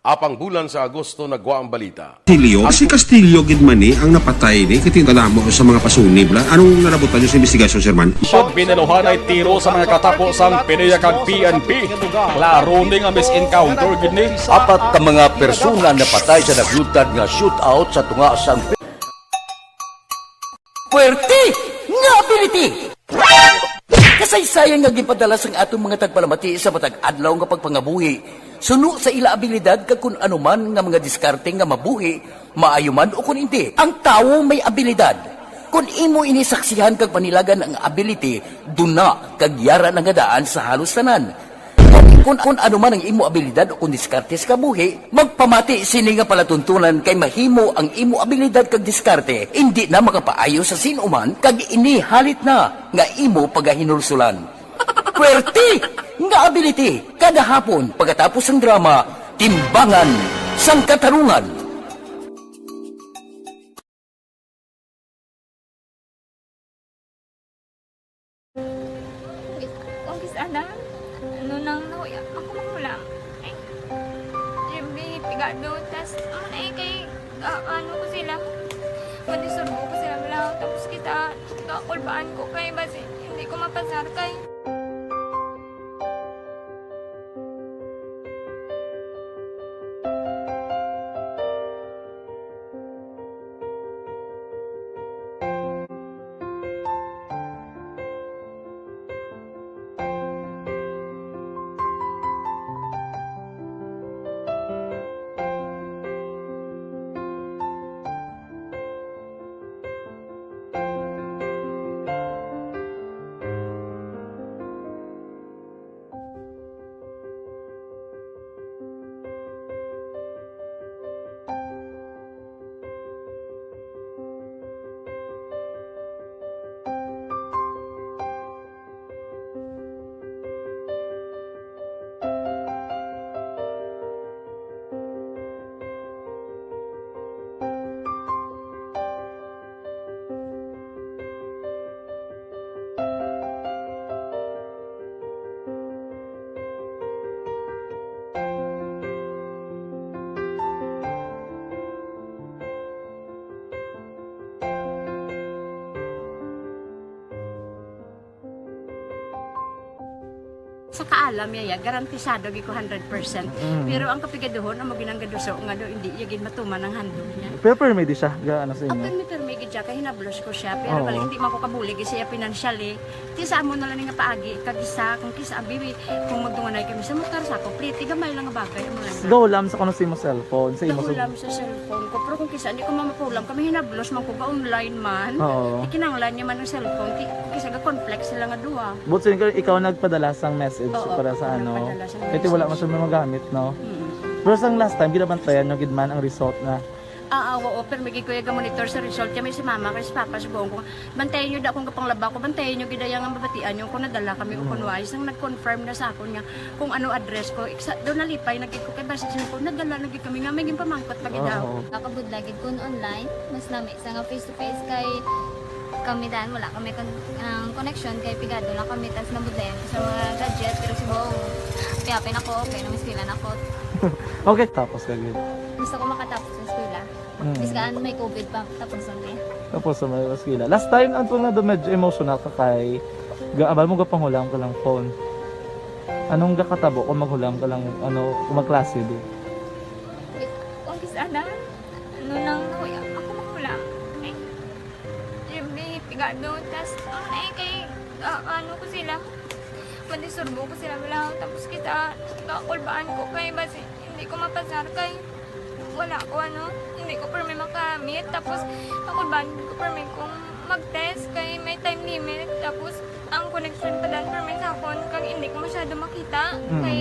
Apang bulan sa Agosto nagwa ang balita. Castillo? Si Castillo gid man ni ang napatay ni, kay tingala mo sa mga pasunib la. Anong nalabutan niyo sa investigasyon, Sir Man? Pagbinaluhanay tiro sa mga katapo sang PDEA kag P N P. Klaro ni nga mis-encounter gid ni. Apat ka mga persona napatay sa naglutad nga shootout sa tunga sang Puwerte nga ability! Kasaysayan nga ginpadala sang aton mga tagpalamati sa matag adlaw nga pagpangabuhi, suno sa ila abilidad kag kun ano man nga mga diskarte nga mabuhi, maayo man o kun indi, ang tawo may abilidad. Kun imo ini saksihan kag panilagan ang ability, duna kag yara na nga daan sa halos tanan. Kung, kung ano man ang imo abilidad o kung diskarte sa kabuhi, magpamati sini nga palatuntunan kay mahimo ang imo abilidad kag diskarte indi na makapaayo sa sin-o man kag ini halit na nga imo pagahinulsulan. Puwerte nga ability kada hapon pagkatapos sang drama, Timbangan sang Katarungan. Ang kis-, ana, ano nang nahuya, ako mahulam. Ay, Jimmy, pigado, tas, ano na eh, kay, ah, ano ko sila, madisturbo ko sila, wala, tapos kita, kakulbaan ko kay, basi, hindi ko mapasar kay. Sa kaalam niya, ya, garantisado gid ko hundred percent. Mm. Pero ang kapigaduhon, amo ginang gaduso nga daw hindi iya gid matuman ang handog niya. Pero permi di siya, ga, ano sa inyo? Permi, permi gid siya, kay hinablos ko siya. Pero Oo. Bali, hindi man ko kabulig siya financially. Ti sa amo na lang nga paagi, kag isa, kung kisa, abi, kung magdunganay kami sa motor, sa ako, pliti, gamay lang nga bagay, amo lang. Gahulam sa kuno sa imo cellphone, sa imo sa Gahulam sa cellphone ko, pero kung kisa, hindi ko mamapulam, kami hinablos man ko ga online man. Oo. Ikinanglan niya man ang cellphone, ki-, kisa ga-conflict sila nga duha. But so, ikaw, ikaw nagpadala sang message Oo, para sa ako ano? Nagpadala sang Kasi wala message. Man siya magamit, no? Mm. Pero sang last time, ginabantayan nyo gid man ang result na Ah, ah, oo, pero may gid ko iya ga-monitor sa result. Kaya may si mama, kay si papa, sugoon ko, bantayan nyo da kung kapanglaba ko, bantayan nyo gid iya nga mabatian nyo kung nadala kami o kung Mm. wala. Isang nag-confirm na sa akon nga kung ano address ko. Iksa, daw nalipay na gid ko kay basi siya ko, nadala na gid kami nga may ginpamangkot pa gid Oo. Ako. Nakabudla gid kun online, mas lami sa nga face to face kay kami dan wala kami kon-, ang connection kay pigado lang kami tas nabudlayan ko sa mga gadget pero si Bong, piyapin ako, okay na, mas pila na ako. Okay, tapos ka gid. Gusto ko makatapos sa eskwela. Mm. Biskan may covid pa, tapos na eh. Tapos na may eskwela. Last time, ang tunga do medyo emotional ka kay ga-, abal mo gapanghula ang kalang phone. Anong gakatabo kung maghulam ka lang, ano, kung magklase di? Wait, kung kis-, ana? Ano nang nahuya? Ako mahulam. Ay, Jimmy, pigado. Tas, ano na eh, kay, ah, ano ko sila? Madisturbo ko sila, wala. Tapos kita, kakulbaan ko kay, basi, hindi ko mapasar kay, wala ko, ano, hindi ko permi makamit. Tapos, kakulbaan ko permi kung mag-test kay may time limit. Tapos, ang connection pa dan permi sa akon, kag hindi ko masyado makita. Mm. Kay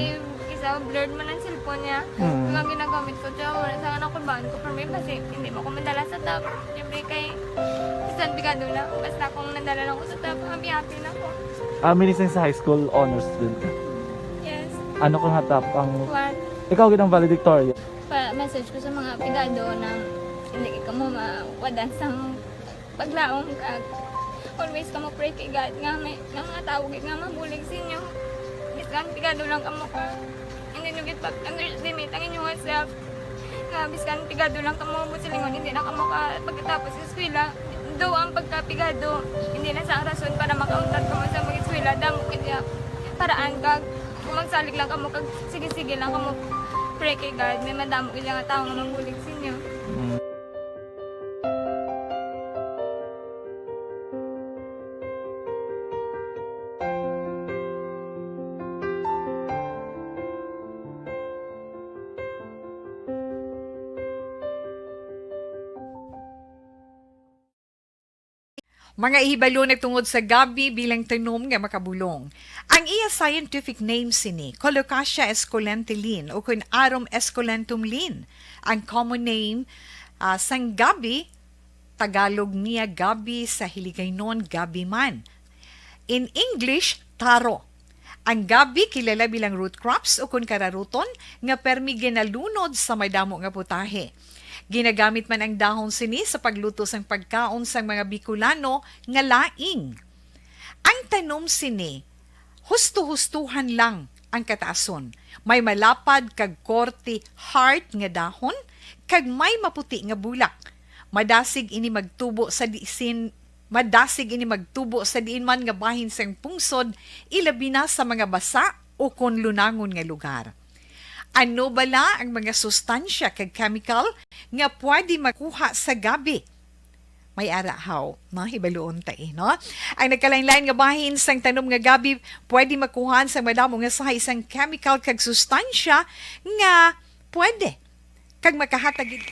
isa, blurred man ang cellphone niya. Mm. Kag ang ginagamit ko, siya, wala sa akin, ako baan ko permi, basi hindi mo ko madala sa top. Siyempre, kay, bisan pigado na, basta kung nadala lang ko sa top, happy-happy na ko. Ah, minising sa high school honors student ka? Yes. Ano ka nga top ang What? Ikaw gid ang valedictorian? Pa-message ko sa mga pigado na hindi ka mo mawadan sa paglaom kag always kamo pray kay God nga may, nga mga tawo gid nga mabulig sa inyo. Bisan pigado lang kamo ka, hindi Yung gitpag-underestimate ang inyong self. Nga biskan pigado lang kamo, buot silingon, hindi na kamo ka pagkatapos sa eskwela. Daw ang pagkapigado, hindi na sa rason para makauntat kamo sa mag-eskwela. Damo kaya paraan kag kung magsalig lang kamo, kag sige-sige lang kamo, pray kay God, may madamo kaya nga tao nga magbulig sa inyo. Mga ihibalo nagtungod sa gabi bilang tanom nga makabulong. Ang iya scientific name sini, Colocasia esculenta Lin, o kun Arum esculentum Lin. Ang common name, ah, sang gabi, Tagalog niya gabi, sa Hiligaynon gabi man. In English, taro. Ang gabi kilala bilang root crops o kun kararuton nga permi ginalunod sa madamo nga putahe. Ginagamit man ang dahon sini sa pagluto sang pagkaon sang mga Bicolano nga laing. Ang tanom sini, husto-hustuhan lang ang kataason. May malapad kag korte heart nga dahon, kag may maputi nga bulak. Madasig ini magtubo sa disin, madasig ini magtubo sa diin man nga bahin sang pungsod, ilabi na sa mga basa o kon lunangon nga lugar. Ano bala ang mga sustansya kag chemical nga pwede makuha sa gabi? May ara haw, no? Hibaluon ta, eh, no? Ang nagkalain-lain nga bahin sang tanom nga gabi pwede makuha sa madamo nga sahay sang chemical kag sustansya nga pwede kag makahatag gid.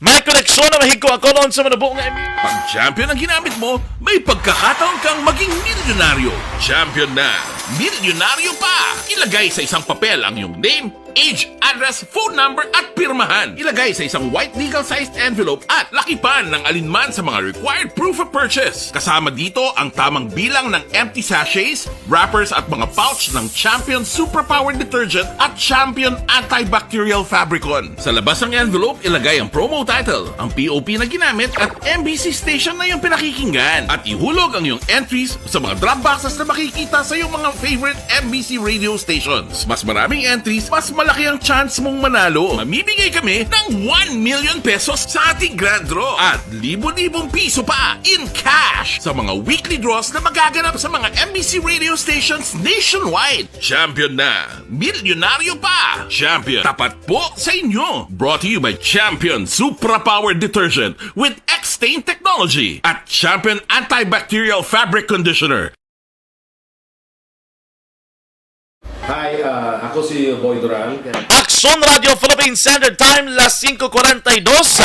May koneksyon na mahigko ako noon sa manubo nga emi-. Pag champion ang ginamit mo, may pagkakataon kang maging milyonaryo. Champion na, milyonaryo pa! Ilagay sa isang papel ang iyong name, age, address, phone number, at pirmahan. Ilagay sa isang white legal-sized envelope at lakipan ng alinman sa mga required proof of purchase. Kasama dito ang tamang bilang ng empty sachets, wrappers, at mga pouch ng Champion Suprapower Detergent at Champion Antibacterial Fabricon. Sa labas ng envelope, ilagay ang promo title, ang P O P na ginamit, at M B C station na iyong pinakikinggan. At ihulog ang iyong entries sa mga drop boxes na makikita sa iyong mga favorite M B C radio stations. Mas maraming entries, mas malaki ang chance mong manalo. Mamimigay kami ng one million pesos sa ating grand draw at libo-libong piso pa in cash sa mga weekly draws na magaganap sa mga M B C radio stations nationwide. Champion na! Milyonaryo pa! Champion, tapat po sa inyo! Brought to you by Champion Supra Power Detergent with X-Stain Technology at Champion Antibacterial Fabric Conditioner. Hi, ah, ako si Boy Duran. Aksyon Radio Philippine Standard Time, las singko kuwarenta y dos.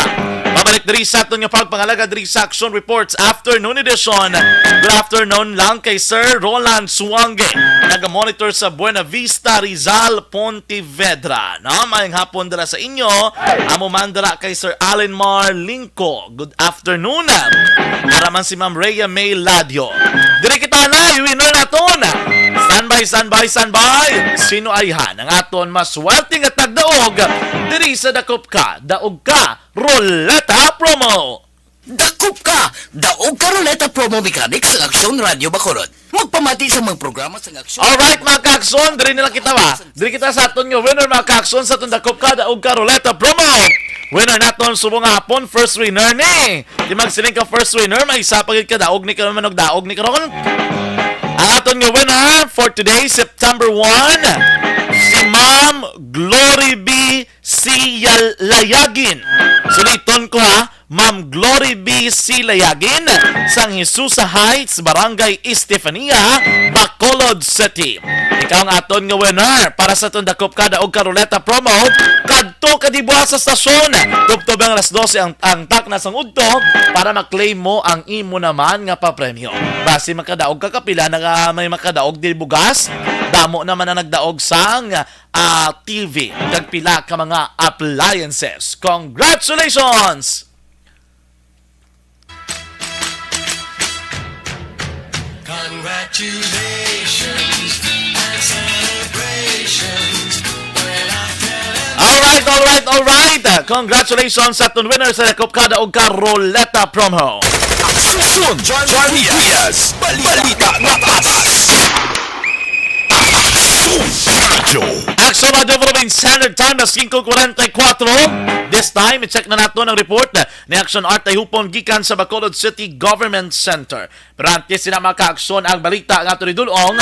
Pabalik diri sa aton nga pagpangalaga diri sa Aksyon Reports Afternoon Edition. Good afternoon lang kay Sir Roland Suange, naga-monitor sa Buena Vista, Rizal, Pontevedra. No? Maayong hapon dira sa inyo. Amo man dira kay Sir Alan Mar Lingco. Good afternoon. Para man si Ma'am Rhea May Ladio. Diri kita na, winner naton. Standby, standby, standby. Sino ayhan ang aton maswerte nga tagdaog diri sa Dakop Ka, Daog Ka, Roleta Promo? Dakop Ka, Daog Ka, Roleta Promo, mechanics sa Aksyon Radio Bacolod. Magpamati sa mga programa sa Aksyon. Alright, mga kaakson, diri na lang kita, ba? Diri kita sa aton nga winner, mga kaakson, sa aton Dakop Ka, Daog Ka, Roleta Promo. Winner naton subong nga hapon, first winner ni. Di magsiling ka first winner, may isa pa gid ka daog ni karon, manog daog ni karon. Ang aton nga winner for today, September one, si Ma'am Glory B Siyalayagin. Suliton ko, ha, Ma'am Glory B Silayagin, sang Jesusa Heights, Barangay Estefania, Bacolod City. Ikaw ang aton nga winner para sa aton Dakop Ka, Daog Ka, Roleta Promo. Kadto ka dibuha sa stasyon. Tubtob ang alas dose ang, ang takna sang udto para ma-claim mo ang imo naman nga papremyo. Basi makadaog ka, kapila na nga may makadaog di bugas. Damo naman ang nagdaog sang, ah, T V. Kag pila ka mga appliances. Congratulations! Congratulations and celebrations when I tell them. All right, all right, all right. Congratulations sa aton winner sa Dakop Ka, Daog Ka, Roleta Promo. Aksyon, John, John Diaz. Balita, balita na patas. Aksyon Radio. Aksyon Radyo Philippine Standard Time, alas singko kuwarenta y kuwatro. This time, i-check na nato ang report ni Action Art Tayhupon gikan sa Bacolod City Government Center. Pero antes sina, mga kaaksyon, ang balita nga ato ni Dulong,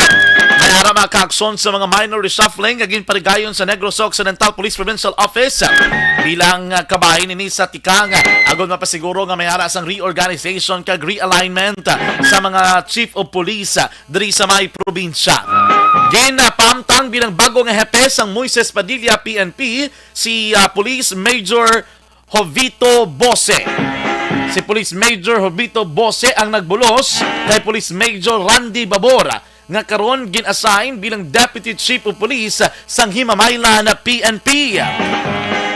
may ara, mga kaaksyon, sa mga minor reshuffling nga ginparigayon sa Negros Occidental Police Provincial Office bilang, ah, kabahin ini sa tikang, ah, agod mapasiguro nga may ara sang reorganization kag realignment, ah, sa mga chief of police, ah, diri sa may probinsya. Ginapamtang bilang bago nga hepe sang Moises Padilla P N P si, ah, Police Major Jovito Bose. Si Police Major Jovito Bose ang nagbulos kay Police Major Randy Babor, nga karon gin-assign bilang Deputy Chief of Police sang Himamaylan P N P.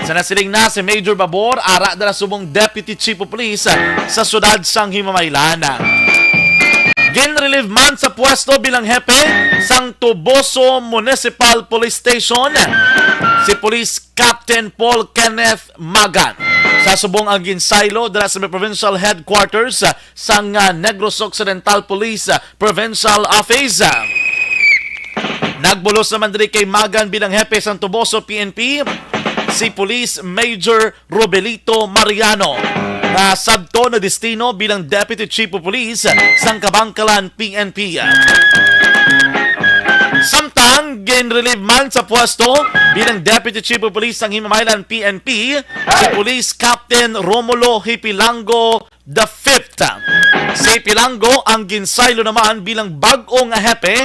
Sa nasiling na si Major Babor, ara dala subong Deputy Chief of Police sa siyudad sang Himamaylan. Gin-relieve man sa pwesto bilang hepe sang Toboso Municipal Police Station si Police Captain Paul Kenneth Magan. Sa subong ang ginsaylo dira sa may provincial headquarters, ah, sang, ah, Negros Occidental Police, ah, Provincial Office. Nagbulos naman diri kay Magan bilang hepe sang Toboso P N P si Police Major Robelito Mariano, nga sadto na destino bilang Deputy Chief of Police sang Kabankalan P N P. Samtang gin-relieve man sa pwesto bilang Deputy Chief of Police sang Himamaylan P N P si Police Captain Romulo Hipilango the Fifth. Si Hipilango ang ginsaylo naman bilang bag-o nga hepe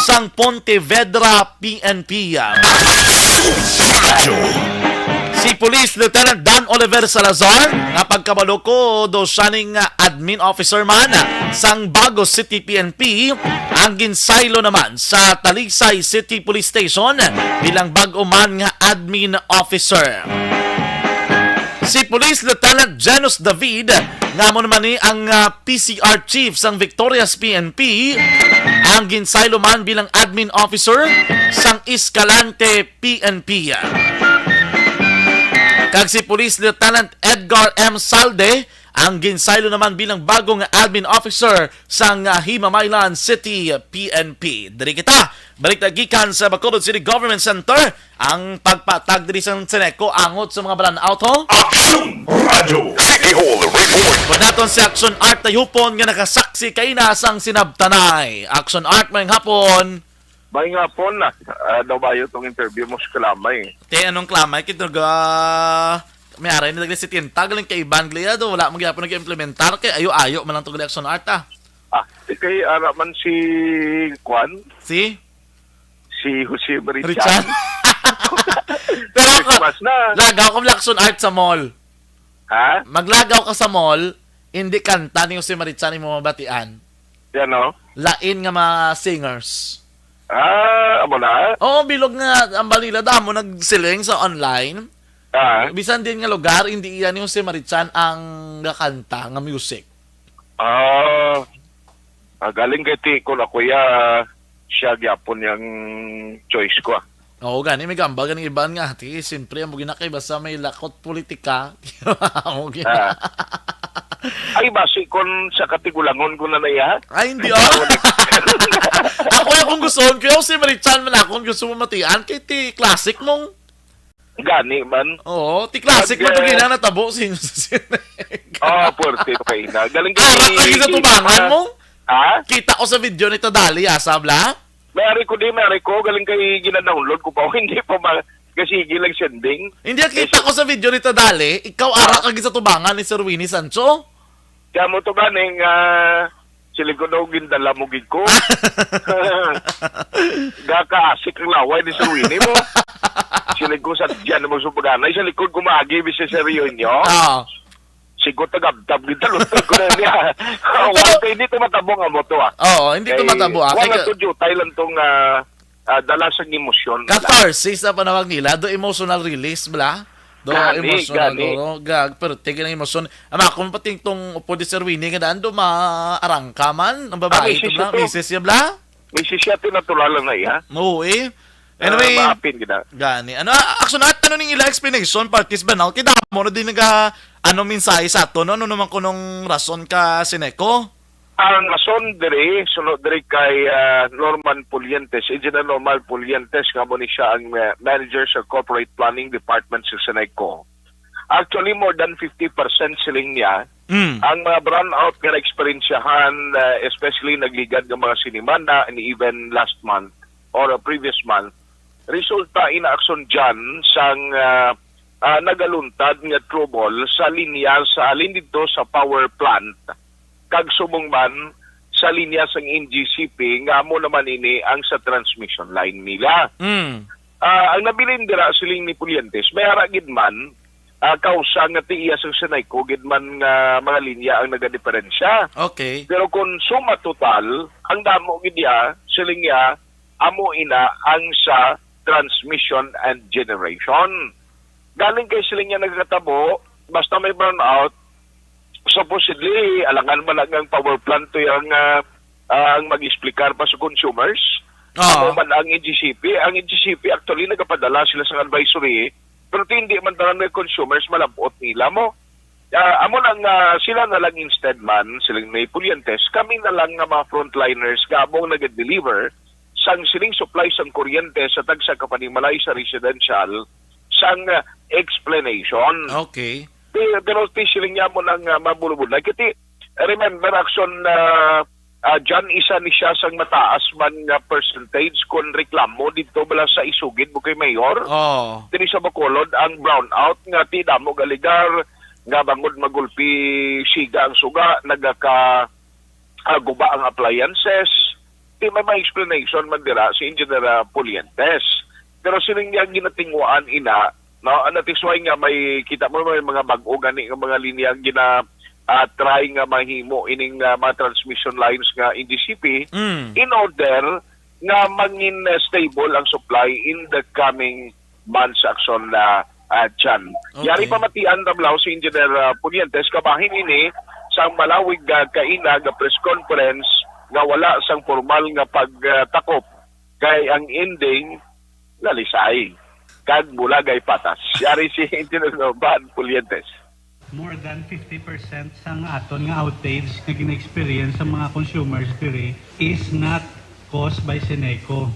sang Pontevedra P N P. Si Police Lieutenant Dan Oliver Salazar, nga pagkabalo ko daw siya ning admin officer man sang Bago City P N P, ang ginsaylo naman sa Talisay City Police Station bilang bag-o man nga admin officer. Si Police Lieutenant Janus David, nga amo naman ni ang, ah, P C R Chief sang Victorias P N P, ang ginsaylo man bilang admin officer sang Escalante P N P. Kag si Police Lieutenant Edgar M Salde ang ginsaylo naman bilang bago nga admin officer sang, ah, Himamaylan City P N P. Diri kita, balik na gikan sa Bacolod City Government Center. Ang pagpatag diri sa Seneco angot sa mga balan auto. Action Radio City Hall Report. Pwede naton si Action Art Tayupon nga nakasaksi kay na sang sinabtanay. Action Art, maayong hapon. Maayong hapon na. Ah, daw bayo tong interview mo sa Kalamay. Te, anong Kalamay? Kita ga may aray na dagli si Tinta, galing kay Iban Gliado, wala mo gyapon nag-implementar, kay ayo-ayo man lang to gali Action Art, ah. Ah, di kay ara man si Kwan? Si? Si Jose Marichan. Richard? Pero ako, Christmas na. Lagaw ko Action Art sa mall. Ha? Maglagaw ka sa mall, hindi kanta ni Jose Marichan imo mabatian. Yan, no? Lain nga mga singers. Ah, amo na? Oo, bilog nga ang balila damo nagsiling sa online. Ah. Bisan din nga lugar, hindi iya ni Jose Marichan ang gakanta nga music. Ah, ah, galing kay Tico na kuya, siya gyapon yang choice ko, ah. Oo, gani, may gambal ganing iban nga, ati, siyempre, amo ginakay, basta may lakot politika. Amo gina- Ah. Ay, basi kon sa katigulangon ko na na iya? Ay, hindi, ah. Ako yung kung gusto, kaya si Marichan man akong gusto mo matian, kay ti classic mong Gani man. Oo, ti classic Pag, man to eh, gina natabo sa inyo sa sine. Oh, puwerte pa ina. Galing kay Arak lagi sa tubangan ah, mo? Ha? Kita ko sa video ni Tadali, asa, bla? May ari ko di, may ari ko. Galing kay gina-download ko pa. Hindi pa ma-, kasi sige lang sending. Hindi, Eh, kita si ko sa video ni Tadali, ikaw Ah. arak lagi sa tubangan ni Sir Winnie Sancho. Kaya mo to ganing, ah, siling ko daw gindala mo gid ko. Gakaasik ang laway ni Sir Winnie mo. Siling ko sa diyan mo sa pagana. Sa likod ko maagi, bisa sa reunion. Ah. Sigo tagabtab gid talutod ko na niya. Awan kay hindi to matabo nga mo to, ah. Oo, hindi to Kay, matabo, ah. wala Kay to jutay lang tong, ah, ah, dala sa emosyon. Catharsis sa panawag nila, do emotional release, bla? Do Gani, emotional, gani. do, gag, pero tigil ang emosyon. Ama, kung pating tong upo di Sir Winnie, nga daan, do maarangka man, ang Ah, babae, misis to, bla? ito. Misis ya, bla? Misis ya, tinatulalan na iya. Oo, eh. Ah, Anyway, maapin gina. gani. Ano, ah, Action Art, ano ning ila explanation, parties ba, no? Kay damo na din naga, ano, mensahe sa ato, no? Ano naman kunong rason ka, Sineco? Ang rason diri, suno diri kay, ah, Norman Pulientes, Engineer Norman Pulientes, nga mo ni siya ang, ah, manager sa Corporate Planning Department sa Seneco. Actually, more than fifty percent siling niya Mm. ang mga brownout nga na-eksperyensyahan, ah, especially nagligad nga mga sinimana and even last month or, ah, previous month. Resulta ina, Aksyon, dyan sang, ah, ah, nagaluntad nga trouble sa linya sa halin didto sa power plant kag subong man sa linya sang N G C P nga amo naman ini ang sa transmission line nila. Mm. Ah, ang nabilin dira siling ni Pulientes, may ara gid man, ah, kausa nga ti iya sang Seneco gid man nga mga linya ang nagadiperensya. Okay. Pero kung suma total, ang damo gid iya, siling niya, amo ina ang sa transmission and generation. Galing kay siling niya nagkatabo, basta may brownout, supposedly, alangan man lang ang power plant to yung, ah, ah, ang mag-explicar pa sa consumers. Oo. Amo man ang N G C P. Ang N G C P, actually, nagapadala sila sa advisory, pero ti hindi man tanan may consumers malabot nila mo. Ah, amo lang nga sila na lang instead man, siling ni Pulientes, kami na lang nga mga frontliners nga among nag-deliver sang siling supply sang kuryente sa tagsa ka panimalay sa residential sang, ah, explanation. Okay. Ti-, pero ti siling niya mo nang, ah, mabulubulay. Kiti, remember, Aksyon, na, ah, dyan isa ni siya sang mataas man nga percentage kon reklamo dito bala sa isugid mo kay Mayor. Oh. Diri sa Bacolod, ang brownout nga ti damo galigar nga bangod magulpi siga ang suga, nagaka, ah, guba ang appliances. Di may mga explanation man dira si Engineer, ah, Pulientes. Pero sining niya ginatingwaan ina, no? Ang natisway nga may kita mo may mga bag-o gani nga mga linya gina, ah, try nga mahimo ining, ah, mga transmission lines nga N G C P Mm. in order nga mangin, ah, stable ang supply in the coming months, Aksyon, na, ah, dyan. Okay. Yari pamatian, Ramlaw, si Engineer, ah, Pulientes, kabahin ini sang malawig, ah, kaina nga press conference nga wala sang formal nga pagtakop kay ang ending lalisay kag bulagay patas. Yari si Engineer Norman Pulientes. More than fifty percent sang aton nga outage nga gina-experience sa mga consumers diri is not caused by Seneco,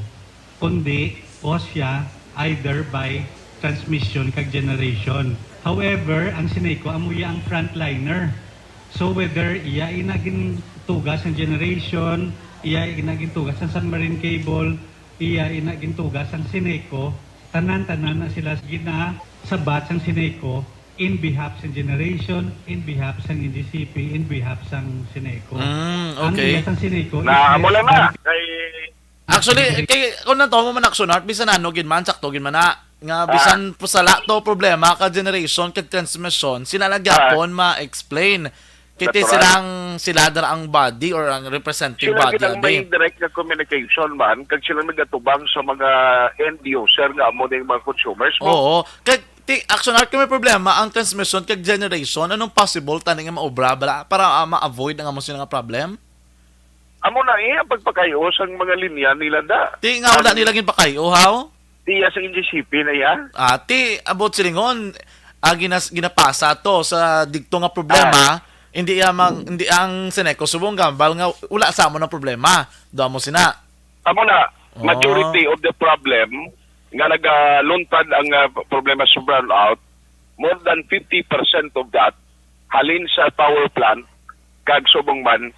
kundi caused siya either by transmission kag generation. However, ang Seneco amo iya ang frontliner. So whether iya ina gintugas ang generation, iya ina gintugas ang submarine cable, iya ina gintugas ang Seneco, tanan-tanan na sila ginasabat sang Seneco in behalf sang generation, in behalf sang N G C P, in behalf sang Seneco. Mm, Ang okay. Iya sang Seneco is Na, amo lang na. Kay Actually, kay, kung nato mo man, Aksyon Art, bisan ano gid man, sakto gid man na. Nga Ah. bisan pusala to problema ka generation, ka transmission, sila lang Ah. gyapon ma-explain. Kiti Natural. silang, sila dira ang body or ang representing Sila body gid ang abi. may direct nga communication man, kag sila nagatubang sa mga end user nga amo ning mga consumers mo. Oo. Kag ti, Aksyon Art, kung may problema ang transmission kag generation, anong possible tani nga maobra bala para, ah, ma-avoid ang amo sila nga problem? Amo na, eh, ang pagpakayo sang mga linya nila da. Ti nga wala Ang nila ginpakayo, haw? Tiya sa N G C P na iya. Ah, ti abot silingon, ah, ginas-, ginapasa to sa digto nga problema, Ah. hindi iya mang, hindi ang Seneco subong gambal nga wala sa amo ng problema. Do mo sina. Amo na, Oh. majority of the problem nga nagaluntad ang, ah, problema sa brownout, more than fifty percent of that halin sa power plant kag subong man,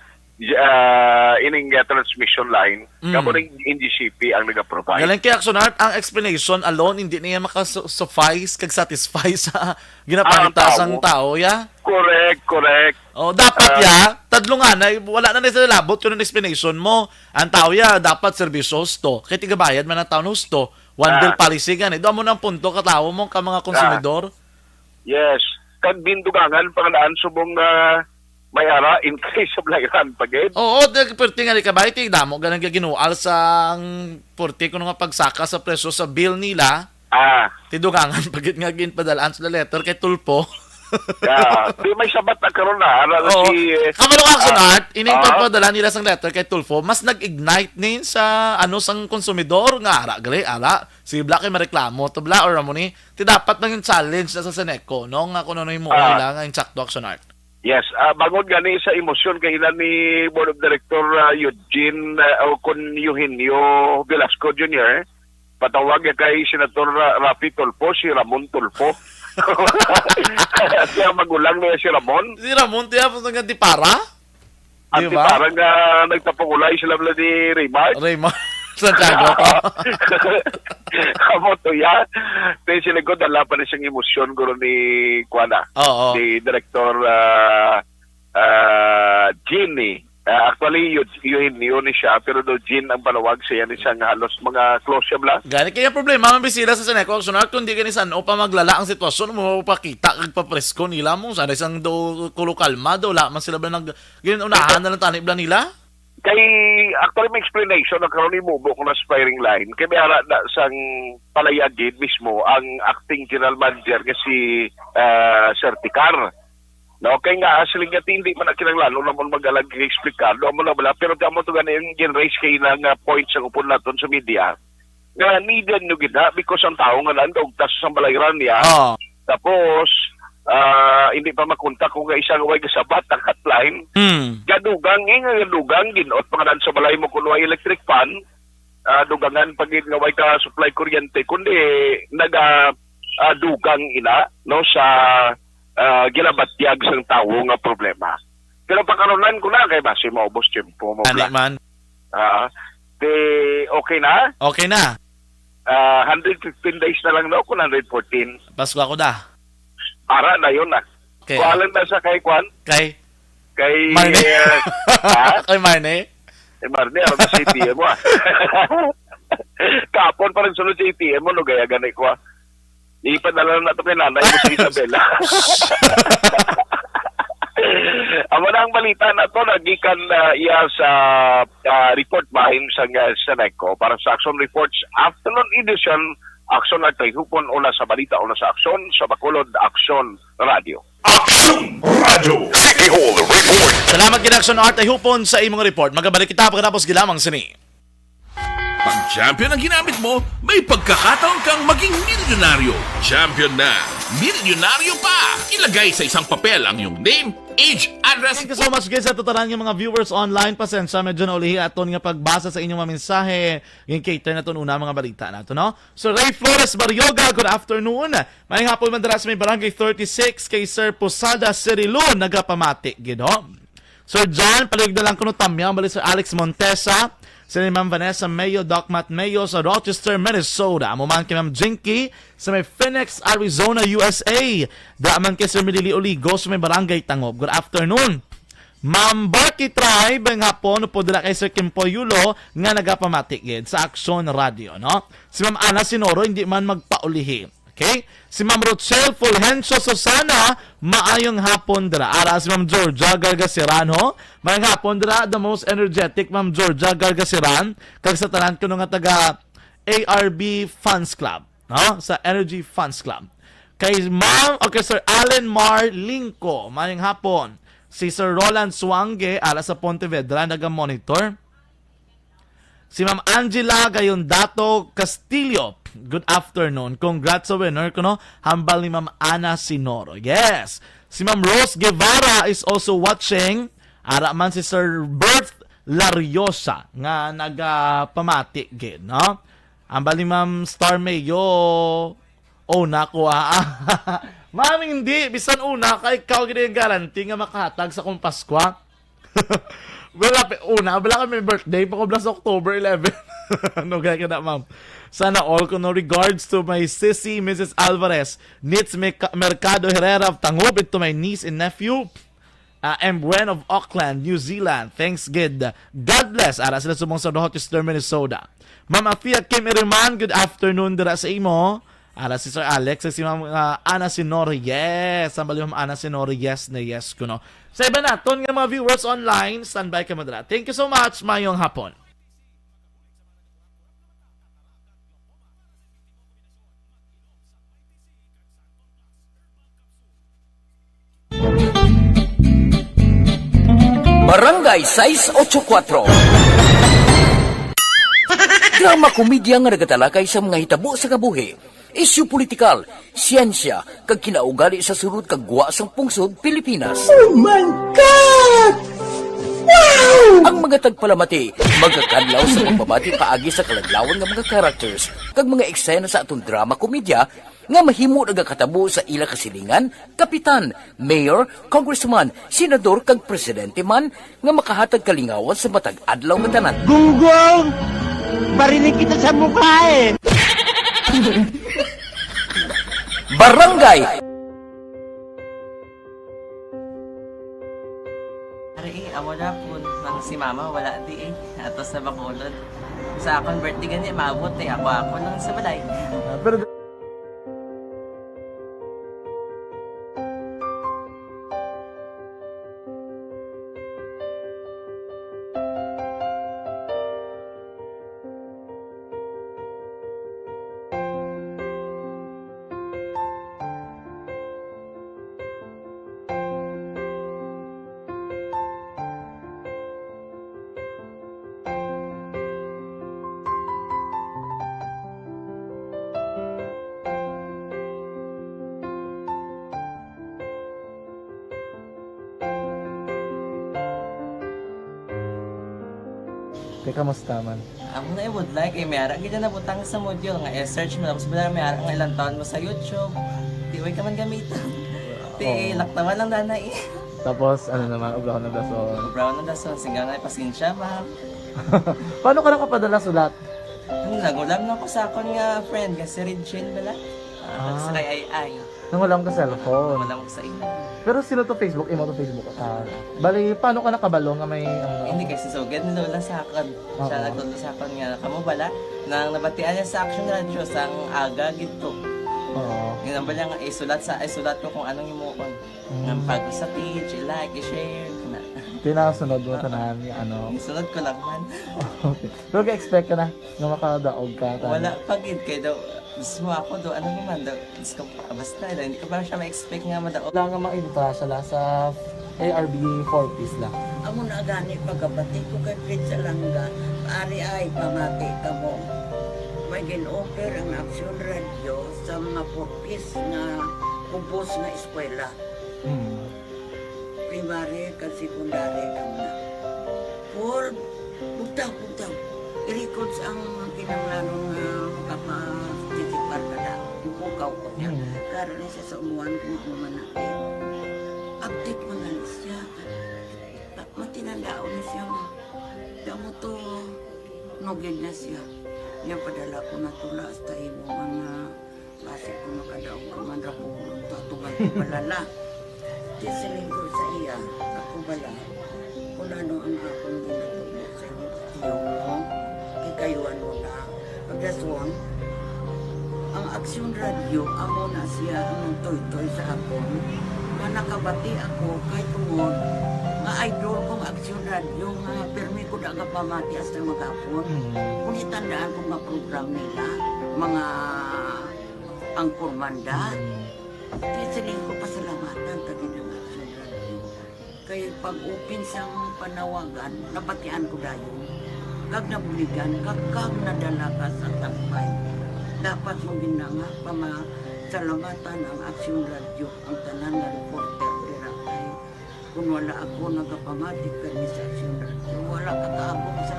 ah, ining, ah, transmission line, Mm. kamo ning N G C P ang nagaprovide. Galing kay Aksyon Art, ang explanation alone hindi niya makasuffice kag satisfy sa ginapangita Ah, ang sang tao. tao, ya? Correct, correct. Oh, dapat Ah. ya, tadlungan na, wala na ni sa labot kung explanation mo. Ang tao ya, dapat serbisyo husto. Kay tigabayad man ang tao husto. One Ah. bill policy gani. Doon mo ng punto, katawo mo ka mga Ah. konsumidor. Yes. Kag bindugangan pangalaan subong nga may ara in case of lairan pa gid. Oo, di, perti nga di ka ba, iti damo ganang giginual sa ang perti kuno nga pagsaka sa presyo sa bill nila. Ah. Tidugangan pa gid nga ginpadalaan sila letter kay Tulfo. Ah, di may sabat na karon na, ara na Oo. si, eh, Kabalo ka, Action ah, Art, ining ah. pagpadala nila sang letter kay Tulfo, mas nag-ignite ni sa, ano, sang konsumidor nga ara, gali, ara, si Bla kay mareklamo to, Bla, or amo ni, ti dapat nang challenge na sa Seneco, no, nga kung ano yung Ah. nila nga insakto, Action Art. Yes, ah, bangod gani sa emosyon kay ila ni Board of Director, ah, Eugene, ah, o kun Eugenio Velasco Junior, patawag niya kay Senator, ah, Raffy Tulfo, si Ramon Tulfo. Siya magulang niya si Ramon. Si Ramon, tiya, po nga di para? Di Anti ba? Parang, ah, nagtapungulay sila bala ni Raymart. Raymart Santiago. Amo to, ya. Te, sila ko, dala pa ni siyang emosyon, guro ni, kuwan, ah, Oo. ni Director, ah, ah, Jean, eh. Ah, actually, yun, yun, yun ni siya, pero do Jean ang panawag sa yan, isang halos mga close siya, bala. Gani, kaya problema, man bisila sa Seneco Action Art, kung di gani san-o pa maglala ang sitwasyon, mo pakita kag papresko nila mo, sana isang do kulo kalma, do, wala man sila ba nag, gin-unahan na lang tani bala nila? Kay, actually, may explanation ang karon, imubo ko na sa firing line. Kay may ara na sang palayagid mismo ang acting general manager nga si, ah, Sir Ticar. No, kay nga, siling nga, hindi man na kinahanglan, wala man magalag explicar, do mo na bala, pero tamo to gani yung gin-raise kay na nga points ang upon naton sa media. Nga needed nyo gid na, because ang tao nga naan, daugtas sa balay ran niya. Oo. Tapos, ah, hindi pa makontak kung nga isa nga way gasabat ang hotline. Hmm. Gadugang, eh, nga gadugang, ginot pa nga naan sa balay mo kung way electric fan, ah, dugangan pa gid nga way ka supply kuryente, kundi naga, ah, dugang ina, no, sa, ah, ginabatyag sang tawo nga problema. Pero pakaronan ko na kay basi maubos tiyempo mo Ani bla. man. Ah, di okay na? Okay na. Ah, hundred fifteen days na lang, no, kung hundred fourteen. Pasko ako da. Para na yun, ah. Okay. Kuha lang na sa kay Kwan. Kay Kay, Marne. eh, ha? Kay Marne. Eh, Marne, aron sa A T M mo, ah. Kapon pa rin sunod sa A T M mo, no, gaya gani ko, ah. Ipadala na to kay nanay mo sa Isabela. Amo na ang balita na to, nagikan, ah, iya sa, ah, report bahin sa, ah, Seneco para sa Action Reports Afternoon Edition, Action Artay Hupon, una sa balita, una sa aksyon, sa Bacolod Action Radio. Action Radio. City Hall Report. Salamat gid, Action Art, ay hupon sa imong report. Magabalik kita pagkatapos gilamang sini. Pag champion ang ginamit mo, may pagkakataon kang maging milyonaryo. Champion na, milyonaryo pa! Ilagay sa isang papel ang iyong name, age, address. Thank you so much, guys, sa tutaran nga mga viewers online. Pasensya, medyo naulihi aton nga pagbasa sa inyong mga mensahe. Yung cater na to una, mga balita na to, no? So, Ray Flores Barrioga, good afternoon. May hapon man dira sa may barangay thirty-six kay Sir Posada Cirilon, nagapamati gid, no? Sir John, palihog na lang kuno tamya, bali Sir Alex Montesa, si Ma'am Vanessa Mayo, Doc Matt Mayo sa Rochester, Minnesota. Amo man kay Ma'am Jinky sa may Phoenix, Arizona, U S A. Da man kay Sir Milili Oligo sa may Barangay Tangob. Good afternoon. Ma'am Barky Tribe, nga hapon po dira kay Sir Kimpoy Yulo nga nagapamati gid sa Aksyon Radio, no? Si Ma'am Ana Sinoro hindi man magpaulihi. Okay? Si Ma'am Rochelle Fulgencio Susana, maayong hapon dira. Ara si Ma'am Georgia Gargaserano, maayong hapon dira, the most energetic Ma'am Georgia Gargaseran, kag sa tanan kuno nga taga A R B Fans Club, no? Sa Energy Fans Club. Kay Ma'am, okay, Sir Allen Mar Lingco, maayong hapon. Si Sir Roland Suange, ara sa Pontevedra, naga-monitor. Si Ma'am Angela Gayondato Castillo, good afternoon. Congrats sa winner kuno, hambal ni Ma'am Ana Sinoro. Yes. Si Ma'am Rose Guevara is also watching. Ara man si Sir Bert Lariosa nga nagapamati gid, no? Hambal ni Ma'am Star Mayo, una ko, ah. Ma'am, hindi. Bisan una ka, ikaw gid ang guarantee nga makahatag sa kong Paskwa. Wala, pe-, una, wala kami birthday pa ko, blas October eleven. No, gaya ka na, ma'am. Sana all ko, no, regards to my sissy, Missus Alvarez, Nits Meca-, Mercado Herrera of Tangob, and to my niece and nephew, uh, M. Buen of Auckland, New Zealand. Thanks, gid. God bless. Ara sila subong sa Rochester, Minnesota. Ma'am Afia Kim Iriman, good afternoon dira sa imo. Ara si Sir Alex, si Ma'am, ah, Ana Sinori. Yes, ang bali, Ma'am Ana Sinori. Yes na yes kuno. Sa iba naton nga mga viewers online, standby ka mo dira. Thank you so much. Mayong hapon. Barangay sais ocho kuatro. Drama komedya nga nagatalakay sa mga hitabo sa kabuhi. Isyu politikal, siyensya, kag kinaugali sa sulod kag gwa sang pungsod Pilipinas. Oh my God! Wow! Ang mga tagpalamati magakadlaw sa pagbabati paagi sa kaladlawan nga mga characters kag mga eksena sa aton drama komedya nga mahimo nagakatabo sa ila kasilingan, kapitan, mayor, congressman, senador, kag presidente man nga makahatag kalingawan sa matag adlaw nga tanan. Gunggong! Barinig kita sa mukha eh! Barangay! Ari, eh, amo na po, nang si mama wala di eh. Ato sa Bacolod. Sa akon birthday gani, maabot eh. Ako, ako lang sa balay. Ah, pero Te, kamusta man? Amo na ibudlay kay may ara gid na nabutang sa module nga i-search mo, tapos bala may ara nga ilang taon mo sa YouTube. Di way ka man gamiton. Ti Oo. Laktawan lang danay. Tapos, ano naman, obrahon ng dason. Obrahon ng dason, singga nga pasensya, ma'am. Paano ka nakapadala sulat? Ano, nagulam na ko sa akon nga friend, nga si Regine bala. Ah, Ah. Sa kay Ay Ay. Nangulam ka cellphone. Wala mo sa imo. Pero sino to Facebook? Imo to Facebook account. Bali, paano ka nakabalo nga may, ano? Hindi, kay si Sugad ni Lola sa akon. Siya Oo. Nagtudlo sa akon nga, kamo bala, nang nabatian niya sa Action Radio, sang aga gid to. Oo. Yun ang bala nga, isulat sa, isulat ko kung anong imuon. Mm. Nang pag sa page, i-like, i-share, na. Tinasunod mo Ah. tanan, ano? Isunod ko lang man. Okay. Pero ka-expect ka na nga makadaog ka, tama? Wala pa gid, kay daw, mismo ako daw, ano naman daw, Diyos ko, basta daw, hindi ko pa siya ma-expect nga madaog. Wala nga maibutang sa la-, sa A R B four Ps lang. Amo na gani pagkabati ko kay Fred Salanga, ari ay pamati ka mo. May gin-offer ang Action Radio sa mga four Ps nga kubos nga eskwela. Hmm. Primary kag secondary kamo na. Paul, bugtaw, bugtaw. I-records ang kinahanglanon nga makaparticipar ka na. Mukukaw ko niya. Hmm. Karon ni siya sa umuan kung ano man na. Update mo na ni siya. Ta-, matinandaon ni siya nga. Damo to, nugid na siya. Niya padala ko na tula hasta imo mga Basi ko makadaog ka man ra ko, tatuman ko balala. Di siling ko sa iya, ako bala, kung ano ang akong ginatubo sa iyo, iyo mo, kikayuan mo na. Pagdason, ang Aksyon Radio, amo na siya ang nagtoytoy sa akon. Nga nakabati ako, kay tungod, nga idol kong Aksyon Radio, nga permi ko da gapamati hasta maghapon. Mm. Kung itandaan ko nga program nila, mga Ang Kurmanda. Mm. Kaya siling ko pasalamatan ta gid ang Action Radio. Kay pag-open sang panawagan, nabatian ko dayon. Kag nabuligan, kag, kag nadala ka sa tampay. Dapat mo gid na nga pamasalamatan ang Action Radio, ang tanan nga reporter dira kay Kung wala ako nagapamati kani sa Aksyon Radio, wala ka kaabot sa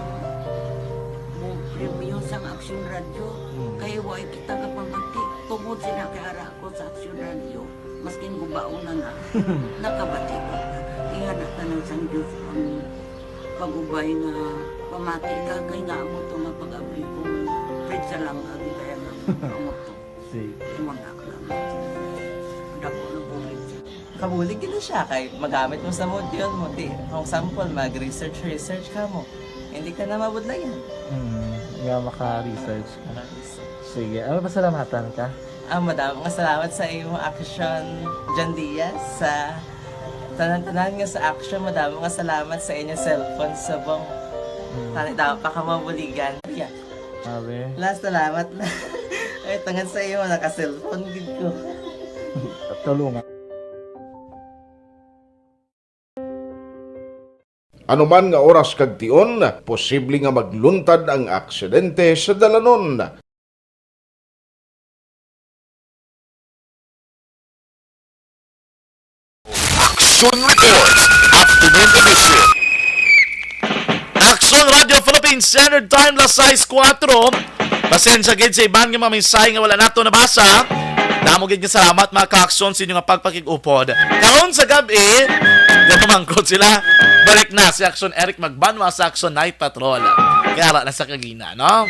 mo premyo sang Aksyon Radio. Mm. Kay wa kita gapamati. Tungod sina kay ara ako sa Aksyon Radio, maskin gubaon na na, nakabati ko. Ingana tanan sang Diyos ang pag-ubay nga pamati ka, kay nga amo to nga pag-abli ko, Fred Salanga, gid kaya nga amo to. Sige. Imo na lang. Dako na bulig. Kabulig gid na siya kay magamit mo sa module mo. Di, for example, mag-research, research ka mo. Hindi ka na mabudlayan. Hmm, nga maka-research ka. Maka-research. Sige, ano, pasalamatan ka? Ah, madamo nga salamat sa imo Action, John Diaz, sa tanan-tanan nga sa Action. Madamo nga salamat sa inyo cellphone subong. Hmm. Tani daw pa ka mabuligan. Yeah. Sabi? Last, salamat na. Ay, tungod sa iyo, naka-cellphone gid ko. Tulungan. Anuman nga oras kag tion, posible nga magluntad ang aksidente sa dalanon. Action Reports, Afternoon Edition. Action Radio Philippines Standard Time, las sais kuwatro. Pasensya gid sa iban nga mga mensahe nga wala nato nabasa. Damo gid nga salamat, mga ka-aksyon, sa inyo nga pagpakig-upod. Karon sa gab-i, nga pamangkot sila, balik na si Aksyon Eric Magbanwa sa Aksyon Night Patrol. Kaya ara na sa kagina, no?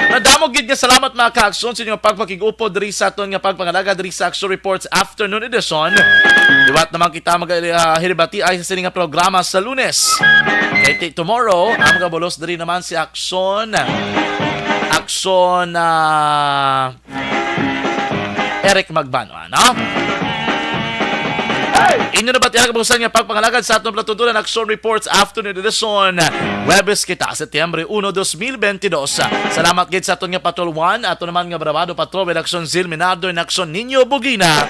Nadamo gid nga salamat, mga ka-aksyon, sa inyo nga pagpakig-upod diri sa aton nga pagpangalaga diri sa Aksyon Reports Afternoon Edition. Liwat naman kita mag-, ah, hiribati ay sa sini nga programa sa Lunes. Kay ti-, tomorrow, ang mga bulos diri naman si Aksyon, Aksyon, ah, Eric Magbanwa, no? Inyo na ba tiyang kabusan nga pagpangalagad sa aton palatuntunan Action Reports Afternoon Edition? Webes kita, Setyembre uno, dos mil benti dos. Salamat gid sa aton nga Patrol One, ato naman nga Bravado Patrol with Action Zil Minardo and Action Nino Bugina.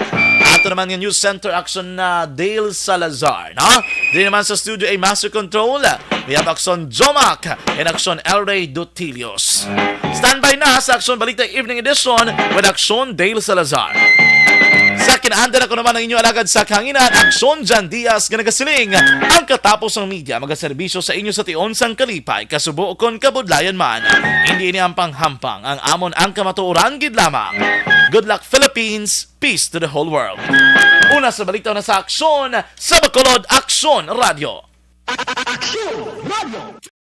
Ato naman nga News Center Action na Dale Salazar, no? Diri naman sa studio ay Master Control. We have Action Jomac and Action El Rey Dutilios. Standby na sa Action Balita Evening Edition with Action Dale Salazar. Sa kinaandan ako naman ang inyo alagad sa kahanginan, Action Jan Diaz, nga nagasiling, ang katapos ng media magaserbisyo sa inyo sa tion sang kalipay, kasubo kon kabudlayan man. Hindi ini ang panghampang, ang amon ang kamatuoran gid lamang. Good luck, Philippines. Peace to the whole world. Una sa balita na sa Aksyon, sa Bacolod, Aksyon Radio. Aksyon Radio.